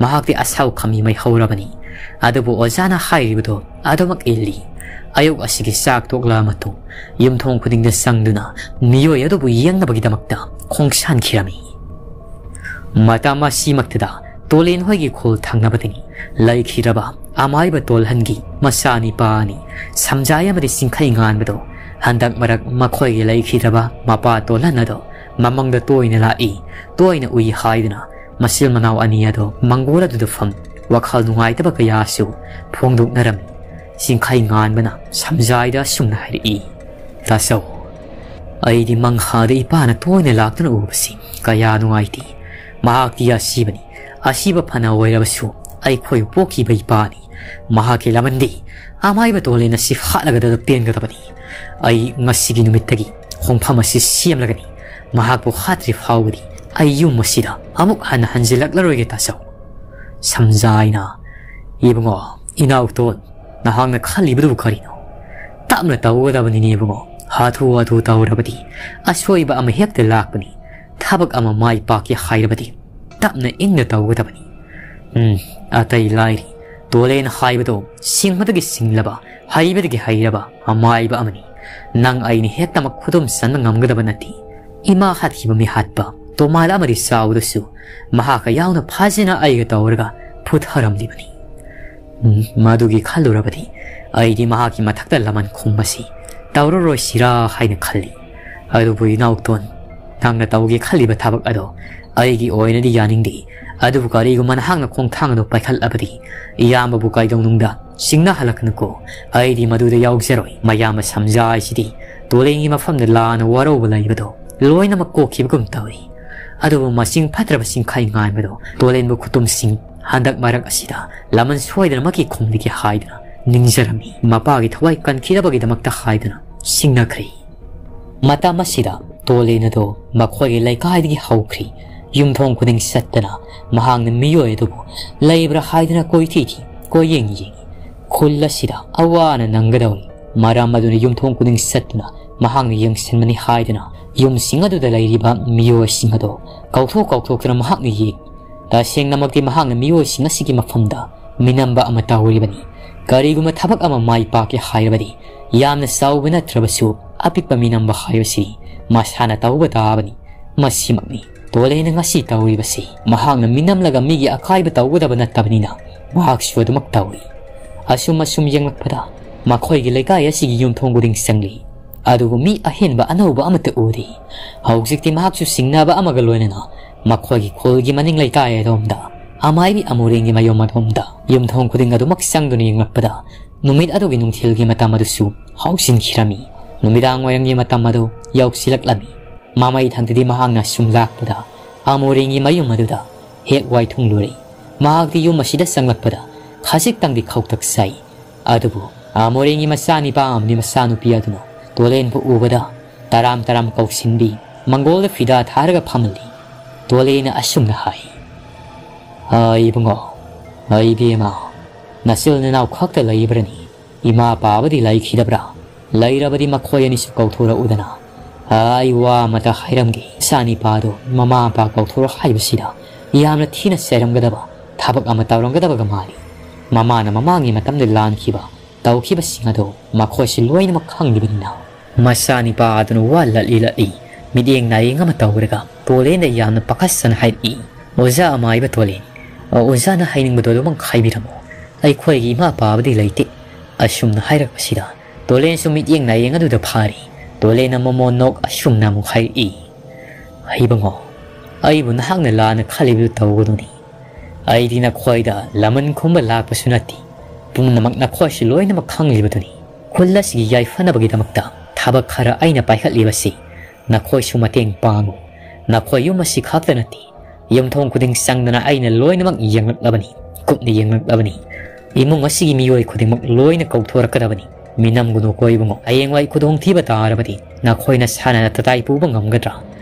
ꯃꯍꯥꯛꯇꯤ ꯑꯁꯥꯎ ꯈꯝꯃꯤ ꯃꯩ ꯍꯧꯔꯕꯅꯤ꯫ ꯑꯗꯨꯕꯨ ꯑꯣꯖꯥꯅ ꯍꯥꯏꯔꯤꯕꯗꯣ ꯑꯗꯨꯃꯛ ꯏꯜꯂꯤ꯫ ꯑꯌꯨꯛ ꯑꯁꯤꯒꯤ ꯆꯥꯛ ꯇꯣꯛꯂꯕ ꯃꯇꯨꯡ ꯌꯨꯝꯊꯣꯡ ꯈꯨꯗꯤꯡꯗ ꯆꯪꯗꯨꯅ ꯃꯤꯑꯣꯏ ꯑꯗꯨꯕꯨ ꯌꯦꯡꯅꯕꯒꯤꯗꯃꯛꯇ ꯈꯣꯡꯁꯥꯟꯈꯤꯔꯝꯃꯤ꯫ ꯃꯇꯝ ꯑꯁꯤꯃꯛꯇꯗ ꯇꯣꯂꯦꯟ ꯍꯣꯏꯒꯤ ꯈꯨꯜ ꯊꯪꯅꯕꯗꯒꯤ ꯂꯩꯈꯤꯗ꯭ꯔꯕ ꯑꯃꯥꯏꯕ ꯇꯣꯜꯍꯟꯒꯤ ꯃꯆꯥꯅꯤꯄꯥꯅꯤ ꯁꯝꯖꯥꯏ ꯑꯃꯗꯤ ꯆꯤꯡꯈꯩ ꯉꯥꯟꯕꯗꯣ ꯍꯟꯗꯛ ꯃꯔꯛ ꯃꯈꯣꯏꯒꯤ ꯂꯩꯈꯤꯗ꯭ꯔꯕ ꯃꯄꯥ ꯇꯣꯜꯍꯟ ꯑꯗꯣ ꯃꯃꯪꯗ ꯇꯣꯏꯅ ꯂꯥꯛꯏ, ꯇꯣꯏꯅ ꯎꯏ ꯍꯥꯏꯗꯨꯅ ꯃꯆꯤꯜ ꯃꯅꯥꯎ ꯑꯅꯤ ꯑꯗꯣ ꯃꯪꯒꯣꯜ ꯑꯗꯨꯗ ꯐꯝ ꯋꯥꯈꯜ ꯅꯨꯡꯉꯥꯏꯇꯕ ꯀꯌꯥꯁꯨ ꯐꯣꯡꯗꯣꯛꯅꯔꯝꯃꯤ꯫ ꯆꯤꯡꯈꯩ ꯉꯥꯟꯕꯅ ꯁꯝꯖꯥꯏꯗ ꯑꯁꯨꯝꯅ ꯍꯥꯏꯔꯛꯏ, "ꯇꯥꯆꯧ, ꯑꯩꯗꯤ ꯃꯪꯍꯥꯗ ꯏꯄꯥꯅ ꯇꯣꯏꯅ ꯂꯥꯛꯇꯨꯅ ꯎꯕꯁꯤ ꯀꯌꯥ ꯅꯨꯡꯉꯥꯏꯇꯦ꯫ ꯃꯍꯥꯛꯇꯤ ꯑꯁꯤꯕꯅꯤ꯫ ꯑꯁꯤꯕ ꯐꯅ ꯑꯣꯏꯔꯕꯁꯨ ꯑꯩꯈꯣꯏꯕꯨ ꯄꯣꯛꯈꯤꯕ ꯏꯄꯥꯅꯤ꯫ ꯃꯍꯥꯛꯀꯤ ꯂꯃꯟꯗꯤ ꯑꯃꯥꯏꯕ ꯇꯣꯂꯦꯟ ꯑꯁꯤ ꯍꯥꯠꯂꯒꯗ ꯄꯦꯟꯒꯗꯕꯅꯤ꯫ ꯑꯩ ꯉꯁꯤꯒꯤ ꯅꯨꯃꯤꯠꯇꯒꯤ ꯈꯣꯡꯐꯝ ꯑꯁꯤ ꯁꯦꯝꯂꯒꯅꯤ꯫ ꯃꯍꯥꯛꯄꯨ ꯍꯥꯠꯇ꯭ꯔꯤ ꯐꯥꯎꯕꯗꯤ ꯑꯩ ꯌꯨꯝ ꯑꯁꯤꯗ ꯑꯃꯨꯛ ꯍꯟꯅ ꯍꯟꯖꯤꯜꯂꯛꯂꯔꯣꯏꯒꯦ ꯇꯥꯆꯧ꯫ ꯁꯝꯖꯥꯏꯅ, "ꯏꯕꯨꯡꯉꯣ, ꯏꯅꯥꯎꯇꯣꯟ, ꯅꯍꯥꯛꯅ ꯈꯜꯂꯤꯕꯗꯨꯕꯨ ꯀꯔꯤꯅꯣ? ꯇꯞꯅ ꯇꯧꯒꯗꯕꯅꯤꯅꯦ ꯏꯕꯨꯡꯉꯣ꯫ ꯍꯥꯊꯨ ꯍꯥꯊꯨ ꯇꯧꯔꯕꯗꯤ ꯑꯁꯣꯏꯕ ꯑꯃ ꯍꯦꯛꯇ ꯂꯥꯛꯄꯅꯤ꯫ ꯊꯕꯛ ꯑꯃ ꯃꯥꯏ ꯄꯥꯛꯀꯦ ꯍꯥꯏꯔꯕꯗꯤ ꯇꯞꯅ ꯏꯪꯅ ꯇꯧꯒꯗꯕꯅꯤ꯫ ꯎꯝ, ꯑꯇꯩ ꯂꯥꯏꯔꯤ꯫ ꯇꯣꯂꯦꯟ ꯍꯥꯏꯕꯗꯣ ꯁꯤꯡꯕꯗꯒꯤ ꯁꯤꯡꯂꯕ, ꯍꯩꯕꯗꯒꯤ ꯍꯩꯔꯕ ꯑꯃꯥꯏꯕ ꯑꯃꯅꯤ꯫ ꯅꯪ ꯑꯩꯅ ꯍꯦꯛꯇꯃꯛ ꯈꯨꯗꯨꯝ ꯆꯟꯕ ꯉꯝꯒꯗꯕ ꯅꯠꯇꯦ꯫ ꯏꯃꯥ ꯍꯥꯠꯈꯤꯕ ꯃꯤꯍꯥꯠꯄ ꯇꯣꯃꯥꯜ ꯑꯃꯗꯤ ꯆꯥꯎꯗꯁꯨ ꯃꯍꯥꯛꯀ ꯌꯥꯎꯅ ꯐꯥꯖꯤꯅ ꯑꯩꯒ ꯇꯧꯔꯒ ꯐꯨꯊꯔꯝꯂꯤꯕꯅꯤ꯫ ꯎꯝ, ꯃꯗꯨꯒꯤ ꯈꯜꯂꯨꯔꯕꯗꯤ ꯑꯩꯗꯤ ꯃꯍꯥꯛꯀꯤ ꯃꯊꯛꯇ ꯂꯃꯟ ꯈꯨꯝꯕꯁꯤ ꯇꯧꯔꯔꯣꯏꯁꯤꯔꯥ ꯍꯥꯏꯅ ꯈꯜꯂꯤ꯫ ꯑꯗꯨꯕꯨ ꯏꯅꯥꯎꯇꯣꯟ, ꯅꯪꯅ ꯇꯧꯒꯦ ꯈꯜꯂꯤꯕ ꯊꯕꯛ ꯑꯗꯣ ꯑꯩꯒꯤ ꯑꯣꯏꯅꯗꯤ ꯌꯥꯅꯤꯡꯗꯦ꯫ ꯑꯗꯨꯕꯨ ꯀꯔꯤꯒꯨꯝꯕ ꯅꯍꯥꯛꯅ ꯈꯣꯡꯊꯥꯡ ꯑꯗꯨ ꯄꯥꯏꯈꯠꯂꯕꯗꯤ ꯏꯌꯥꯝꯕꯕꯨ ꯀꯩꯗꯧꯅꯨꯡꯗ ꯁꯤꯡꯅꯍꯜꯂꯛꯀꯅꯨꯀꯣ꯫ ꯑꯩꯗꯤ ꯃꯗꯨꯗ ꯌꯥꯎꯖꯔꯣꯏ꯫ ꯃꯌꯥꯝꯕ ꯁꯝꯖꯥꯏꯁꯤꯗꯤ ꯇꯣꯂꯦꯟꯒꯤ ꯃꯐꯝꯗ ꯂꯥꯟꯅ ꯋꯥꯔꯧꯕ ꯂꯩꯕꯗꯣ ꯂꯣꯏꯅꯃꯛ ꯀꯣꯛꯈꯤꯕꯒꯨꯝ ꯇꯧꯏ꯫ ꯑꯗꯨꯕꯨ ꯃꯁꯤꯡ ꯐꯠꯇ꯭ꯔꯕ ꯁꯤꯡꯈꯩ ꯉꯥꯏꯕꯗꯣ ꯇꯣꯂꯦꯟꯕꯨ ꯈꯨꯇꯨꯝꯁꯤꯡ ꯍꯟꯗꯛ ꯃꯔꯛ ꯑꯁꯤꯗ ꯂꯃꯟ ꯁꯣꯏꯗꯅꯃꯛꯀꯤ ꯈꯨꯝꯂꯤꯒꯦ ꯍꯥꯏꯗꯨꯅ ꯅꯤꯡꯖꯔꯝꯃꯤ꯫ ꯃꯄꯥꯒꯤ ꯊꯋꯥꯏ ꯀꯟꯈꯤꯗꯕꯒꯤꯗꯃꯛꯇ ꯍꯥꯏꯗꯨꯅ ꯁꯤꯡꯅꯈ꯭ꯔꯦ꯫ ꯃꯇꯝ ꯑꯁꯤꯗ ꯇꯣꯂꯦꯟ ꯑꯗꯣ ꯃꯈꯣꯏꯒꯤ ꯂꯩꯀꯥꯏꯗꯒꯤ ꯍꯧꯈ꯭ꯔꯤ꯫ ꯌꯨꯝꯊꯣꯡ ꯈꯨꯗꯤꯡ ꯆꯠꯇꯅ ꯃꯍꯥꯛꯅ ꯃꯤꯑꯣꯏ ꯑꯗꯨꯕꯨ ꯂꯩꯕ꯭ꯔꯥ ꯍꯥꯏꯗꯨꯅ ꯀꯣꯏꯊꯤ ꯊꯤ, ꯀꯣꯏꯌꯦꯡ ꯌꯦꯡꯉꯤ꯫ ꯈꯨꯜ ꯑꯁꯤꯗ ꯑꯋꯥꯅ ꯅꯪꯒꯗꯧꯔꯤ꯫ ꯃꯔꯝ ꯑꯗꯨꯅ ꯌꯨꯝꯊꯣꯡ ꯈꯨꯗꯤꯡ ꯆꯠꯇꯨꯅ ꯃꯍꯥꯛꯅ ꯌꯦꯡꯁꯤꯟꯕꯅꯤ ꯍꯥꯏꯗꯨꯅ ꯌꯨꯝꯁꯤꯡ ꯑꯗꯨꯗ ꯂꯩꯔꯤꯕ ꯃꯤꯑꯣꯏꯁꯤꯡ ꯑꯗꯣ ꯀꯧꯊꯣꯛ ꯀꯧꯊꯣꯛꯇꯨꯅ ꯃꯍꯥꯛꯅ ꯌꯦꯡꯉꯤ꯫ ꯇꯁꯦꯡꯅꯃꯛꯇꯤ ꯃꯍꯥꯛꯅ ꯃꯤꯑꯣꯏꯁꯤꯡ ꯑꯁꯤꯒꯤ ꯃꯐꯝꯗ ꯃꯤꯅꯝꯕ ꯑꯃ ꯇꯧꯔꯤꯕꯅꯤ꯫ ꯀꯔꯤꯒꯨꯝꯕ ꯊꯕꯛ ꯑꯃ ꯃꯥꯏ ꯄꯥꯛꯀꯦ ꯍꯥꯏꯔꯕꯗꯤ ꯌꯥꯝꯅ ꯆꯥꯎꯕ ꯅꯠꯇ꯭ꯔꯕꯁꯨ ꯑꯄꯤꯛꯄ ꯃꯤꯅꯝꯕ ꯍꯥꯏꯕꯁꯤ ꯃꯁꯥꯅ ꯇꯧꯕ ꯇꯥꯕꯅꯤ꯫ ꯃꯁꯤꯃꯛꯅꯤ ꯇꯣꯂꯦꯅ ꯉꯁꯤ ꯇꯧꯔꯤꯕꯁꯤ꯫ ꯃꯍꯥꯛꯅ ꯃꯤꯅꯝꯂꯒ ꯃꯤꯒꯤ ꯑꯀꯥꯏꯕ ꯇꯧꯒꯗꯕ ꯅꯠꯇꯕꯅꯤꯅ ꯃꯍꯥꯛꯁꯨ ꯑꯗꯨꯃꯛ ꯇꯧꯏ꯫ ꯑꯁꯨꯝ ꯑꯁꯨꯝ ꯌꯦꯡꯂꯛꯄꯗ ꯃꯈꯣꯏꯒꯤ ꯂꯩꯀꯥꯏ ꯑꯁꯤꯒꯤ ꯌꯨꯝꯊꯣꯡ ꯈꯨꯗꯤꯡ ꯆꯪꯂꯤ꯫ ꯑꯗꯨꯕꯨ ꯃꯤ ꯑꯍꯦꯟꯕ ꯑꯅꯧꯕ ꯑꯃꯠꯇ ꯎꯗꯦ꯫ ꯍꯧꯖꯤꯛꯇꯤ ꯃꯍꯥꯛꯁꯨ ꯁꯤꯡꯅꯕ ꯑꯃꯒ ꯂꯣꯏꯅꯅ ꯃꯈꯣꯏꯒꯤ ꯈꯨꯜꯒꯤ ꯃꯅꯤꯡ ꯂꯩꯀꯥꯏ ꯑꯗꯣꯝꯗ, ꯑꯃꯥꯏꯕꯤ ꯑꯃꯨꯔꯦꯟꯒꯤ ꯃꯌꯨꯝ ꯑꯗꯣꯝꯗ ꯌꯨꯝꯊꯣꯡ ꯈꯨꯗꯤꯡ ꯑꯗꯨꯃꯛ ꯆꯪꯗꯨꯅ ꯌꯦꯡꯂꯛꯄꯗ ꯅꯨꯃꯤꯠ ꯑꯗꯨꯒꯤ ꯅꯨꯡꯊꯤꯜꯒꯤ ꯃꯇꯝ ꯑꯗꯨꯁꯨ ꯍꯧꯖꯤꯟꯈꯤꯔꯝꯃꯤ꯫ ꯅꯨꯃꯤꯗꯥꯡ ꯋꯥꯏꯔꯝꯒꯤ ꯃꯇꯝ ꯑꯗꯨ ꯌꯧꯁꯤꯜꯂꯛꯂꯝꯃꯤ꯫ ꯃꯃꯩ ꯊꯪꯗꯗꯤ ꯃꯍꯥꯛꯅ ꯁꯨꯝ ꯂꯥꯛꯄꯗ ꯑꯃꯨꯔꯦꯟꯒꯤ ꯃꯌꯨꯝ ꯑꯗꯨꯗ ꯍꯦꯛ ꯋꯥꯏꯊꯨꯡꯂꯨꯔꯦ꯫ ꯃꯍꯥꯛꯇꯤ ꯌꯨꯝ ꯑꯁꯤꯗ ꯆꯪꯂꯛꯄꯗ ꯈꯖꯤꯛꯇꯪꯗꯤ ꯈꯧꯇꯛ ꯆꯥꯏ꯫ ꯑꯗꯨꯕꯨ ꯑꯃꯣꯔꯦꯡꯒꯤ ꯃꯆꯥꯅꯤꯄꯥ ꯑꯃꯗꯤ ꯃꯆꯥꯅꯨꯄꯤ ꯑꯗꯨꯅ ꯇꯣꯂꯦꯟꯕꯨ ꯎꯕꯗ ꯇꯔꯥꯝ ꯇꯔꯥꯝ ꯀꯧꯁꯤꯟꯕꯤ, ꯃꯪꯒꯣꯜꯗ ꯐꯤꯗꯥ ꯊꯥꯔꯒ ꯐꯝꯍꯜꯂꯤ꯫ ꯇꯣꯂꯦꯅ ꯑꯁꯨꯝꯅ ꯍꯥꯏ, "ꯑ, ꯏꯕꯨꯡꯉꯣ, ꯑ, ꯏꯕꯦꯝꯃ, ꯅꯆꯤꯜ ꯅꯅꯥꯎ ꯈꯛꯇ ꯂꯩꯕ꯭ꯔꯅꯤ? ꯏꯃꯥ ꯄꯥꯕꯗꯤ ꯂꯩꯈꯤꯗꯕ꯭ꯔꯥ? ꯂꯩꯔꯕꯗꯤ ꯃꯈꯣꯏ ꯑꯅꯤꯁꯨ ꯀꯧꯊꯣꯔꯛꯎꯗꯅ꯫ ꯑ, ꯑꯩ ꯋꯥ ꯑꯃꯇ ꯍꯥꯏꯔꯝꯒꯦ꯫ ꯏꯆꯥ ꯅꯤꯄꯥꯗꯣ ꯃꯃꯥ ꯃꯄꯥ ꯀꯧꯊꯣꯔꯛ ꯍꯥꯏꯕꯁꯤꯗ ꯌꯥꯝꯅ ꯊꯤꯅ ꯆꯩꯔꯝꯒꯗꯕ ꯊꯕꯛ ꯑꯃ ꯇꯧꯔꯝꯒꯗꯕꯒ ꯃꯥꯜꯂꯤ꯫ ꯃꯃꯥꯅ ꯃꯃꯥꯡꯒꯤ ꯃꯇꯝꯗ ꯂꯥꯟꯈꯤꯕ, ꯇꯧꯈꯤꯕꯁꯤꯡ ꯑꯗꯣ ꯃꯈꯣꯏꯁꯨ ꯂꯣꯏꯅꯃꯛ ꯈꯪꯂꯤꯕꯅꯤꯅ꯫" ꯃꯆꯥꯅꯤꯄꯥ ꯑꯗꯨꯅ ꯋꯥ ꯂꯠꯂꯤ ꯂꯠꯂꯤ ꯃꯤꯠꯌꯦꯡ ꯅꯥꯌꯦꯡ ꯑꯃ ꯇꯧꯔꯒ ꯇꯣꯂꯦꯟꯗ ꯌꯥꯝꯅ ꯄꯥꯈꯠꯆꯅ ꯍꯥꯏꯔꯛꯏ, "ꯑꯣꯖꯥ ꯑꯃꯥꯏꯕ ꯇꯣꯂꯦꯟ, ꯑꯣꯖꯥꯅ ꯍꯥꯏꯅꯤꯡꯕꯗꯣ ꯑꯗꯨꯃꯛ ꯍꯥꯏꯕꯤꯔꯝꯃꯣ꯫ ꯑꯩꯈꯣꯏꯒꯤ ꯏꯃꯥ ꯄꯥꯕꯗꯤ ꯂꯩꯇꯦ꯫" ꯑꯁꯨꯝꯅ ꯍꯥꯏꯔꯛꯄꯁꯤꯗ ꯇꯣꯂꯦꯟꯁꯨ ꯃꯤꯠꯌꯦꯡ ꯅꯥꯌꯦꯡ ꯑꯗꯨꯗ ꯐꯥꯔꯤ꯫ ꯇꯣꯂꯦꯟꯅ ꯃꯃꯣꯟ ꯅꯣꯛ ꯑꯁꯨꯝꯅ ꯑꯃꯨꯛ ꯍꯥꯏꯔꯛꯏ, "ꯍꯩꯕꯉꯣ, ꯑꯩꯕꯨ ꯅꯍꯥꯛꯅ ꯂꯥꯟꯅ ꯈꯜꯂꯤꯕꯗꯨ ꯇꯧꯒꯅꯨꯅꯦ꯫ ꯑꯩꯗꯤ ꯅꯈꯣꯏꯗ ꯂꯃꯟ ꯈꯨꯝꯕ ꯂꯥꯛꯄꯁꯨ ꯅꯠꯇꯦ꯫ ꯄꯨꯝꯅꯃꯛ ꯅꯈꯣꯏꯁꯨ ꯂꯣꯏꯅꯃꯛ ꯈꯪꯂꯤꯕꯗꯨꯅꯤ꯫ ꯈꯨꯜ ꯑꯁꯤꯒꯤ ꯌꯥꯏꯐꯅꯕꯒꯤꯗꯃꯛꯇ ꯊꯕꯛ ꯈꯔ ꯑꯩꯅ ꯄꯥꯏꯈꯠꯂꯤꯕꯁꯤ ꯅꯈꯣꯏꯁꯨ ꯃꯇꯦꯡ ꯄꯥꯡꯉꯨ꯫ ꯅꯈꯣꯏ ꯌꯨꯝ ꯑꯁꯤ ꯈꯛꯇ ꯅꯠꯇꯦ, ꯌꯨꯝꯊꯣꯡ ꯈꯨꯗꯤꯡ ꯆꯪꯗꯅ ꯑꯩꯅ ꯂꯣꯏꯅꯃꯛ ꯌꯦꯡꯂꯛꯂꯕꯅꯤ, ꯀꯨꯞꯅ ꯌꯦꯡꯂꯛꯂꯕꯅꯤ꯫ ꯏꯃꯨꯡ ꯑꯁꯤꯒꯤ ꯃꯤꯑꯣꯏ ꯈꯨꯗꯤꯡꯃꯛ ꯂꯣꯏꯅ ꯀꯧꯊꯣꯔꯛꯀꯗꯕꯅꯤ꯫ ꯃꯤꯅꯝꯒꯅꯨꯀꯣ ꯏꯕꯨꯡꯉꯣ꯫ ꯍꯌꯦꯡꯋꯥꯏ ꯈꯨꯗꯣꯡꯊꯤꯕ ꯇꯥꯔꯕꯗꯤ ꯅꯈꯣꯏ ꯅꯁꯥꯅ ꯅꯇꯇꯥꯏ ꯄꯨꯕ ꯉꯝꯒꯗ꯭ꯔꯥ?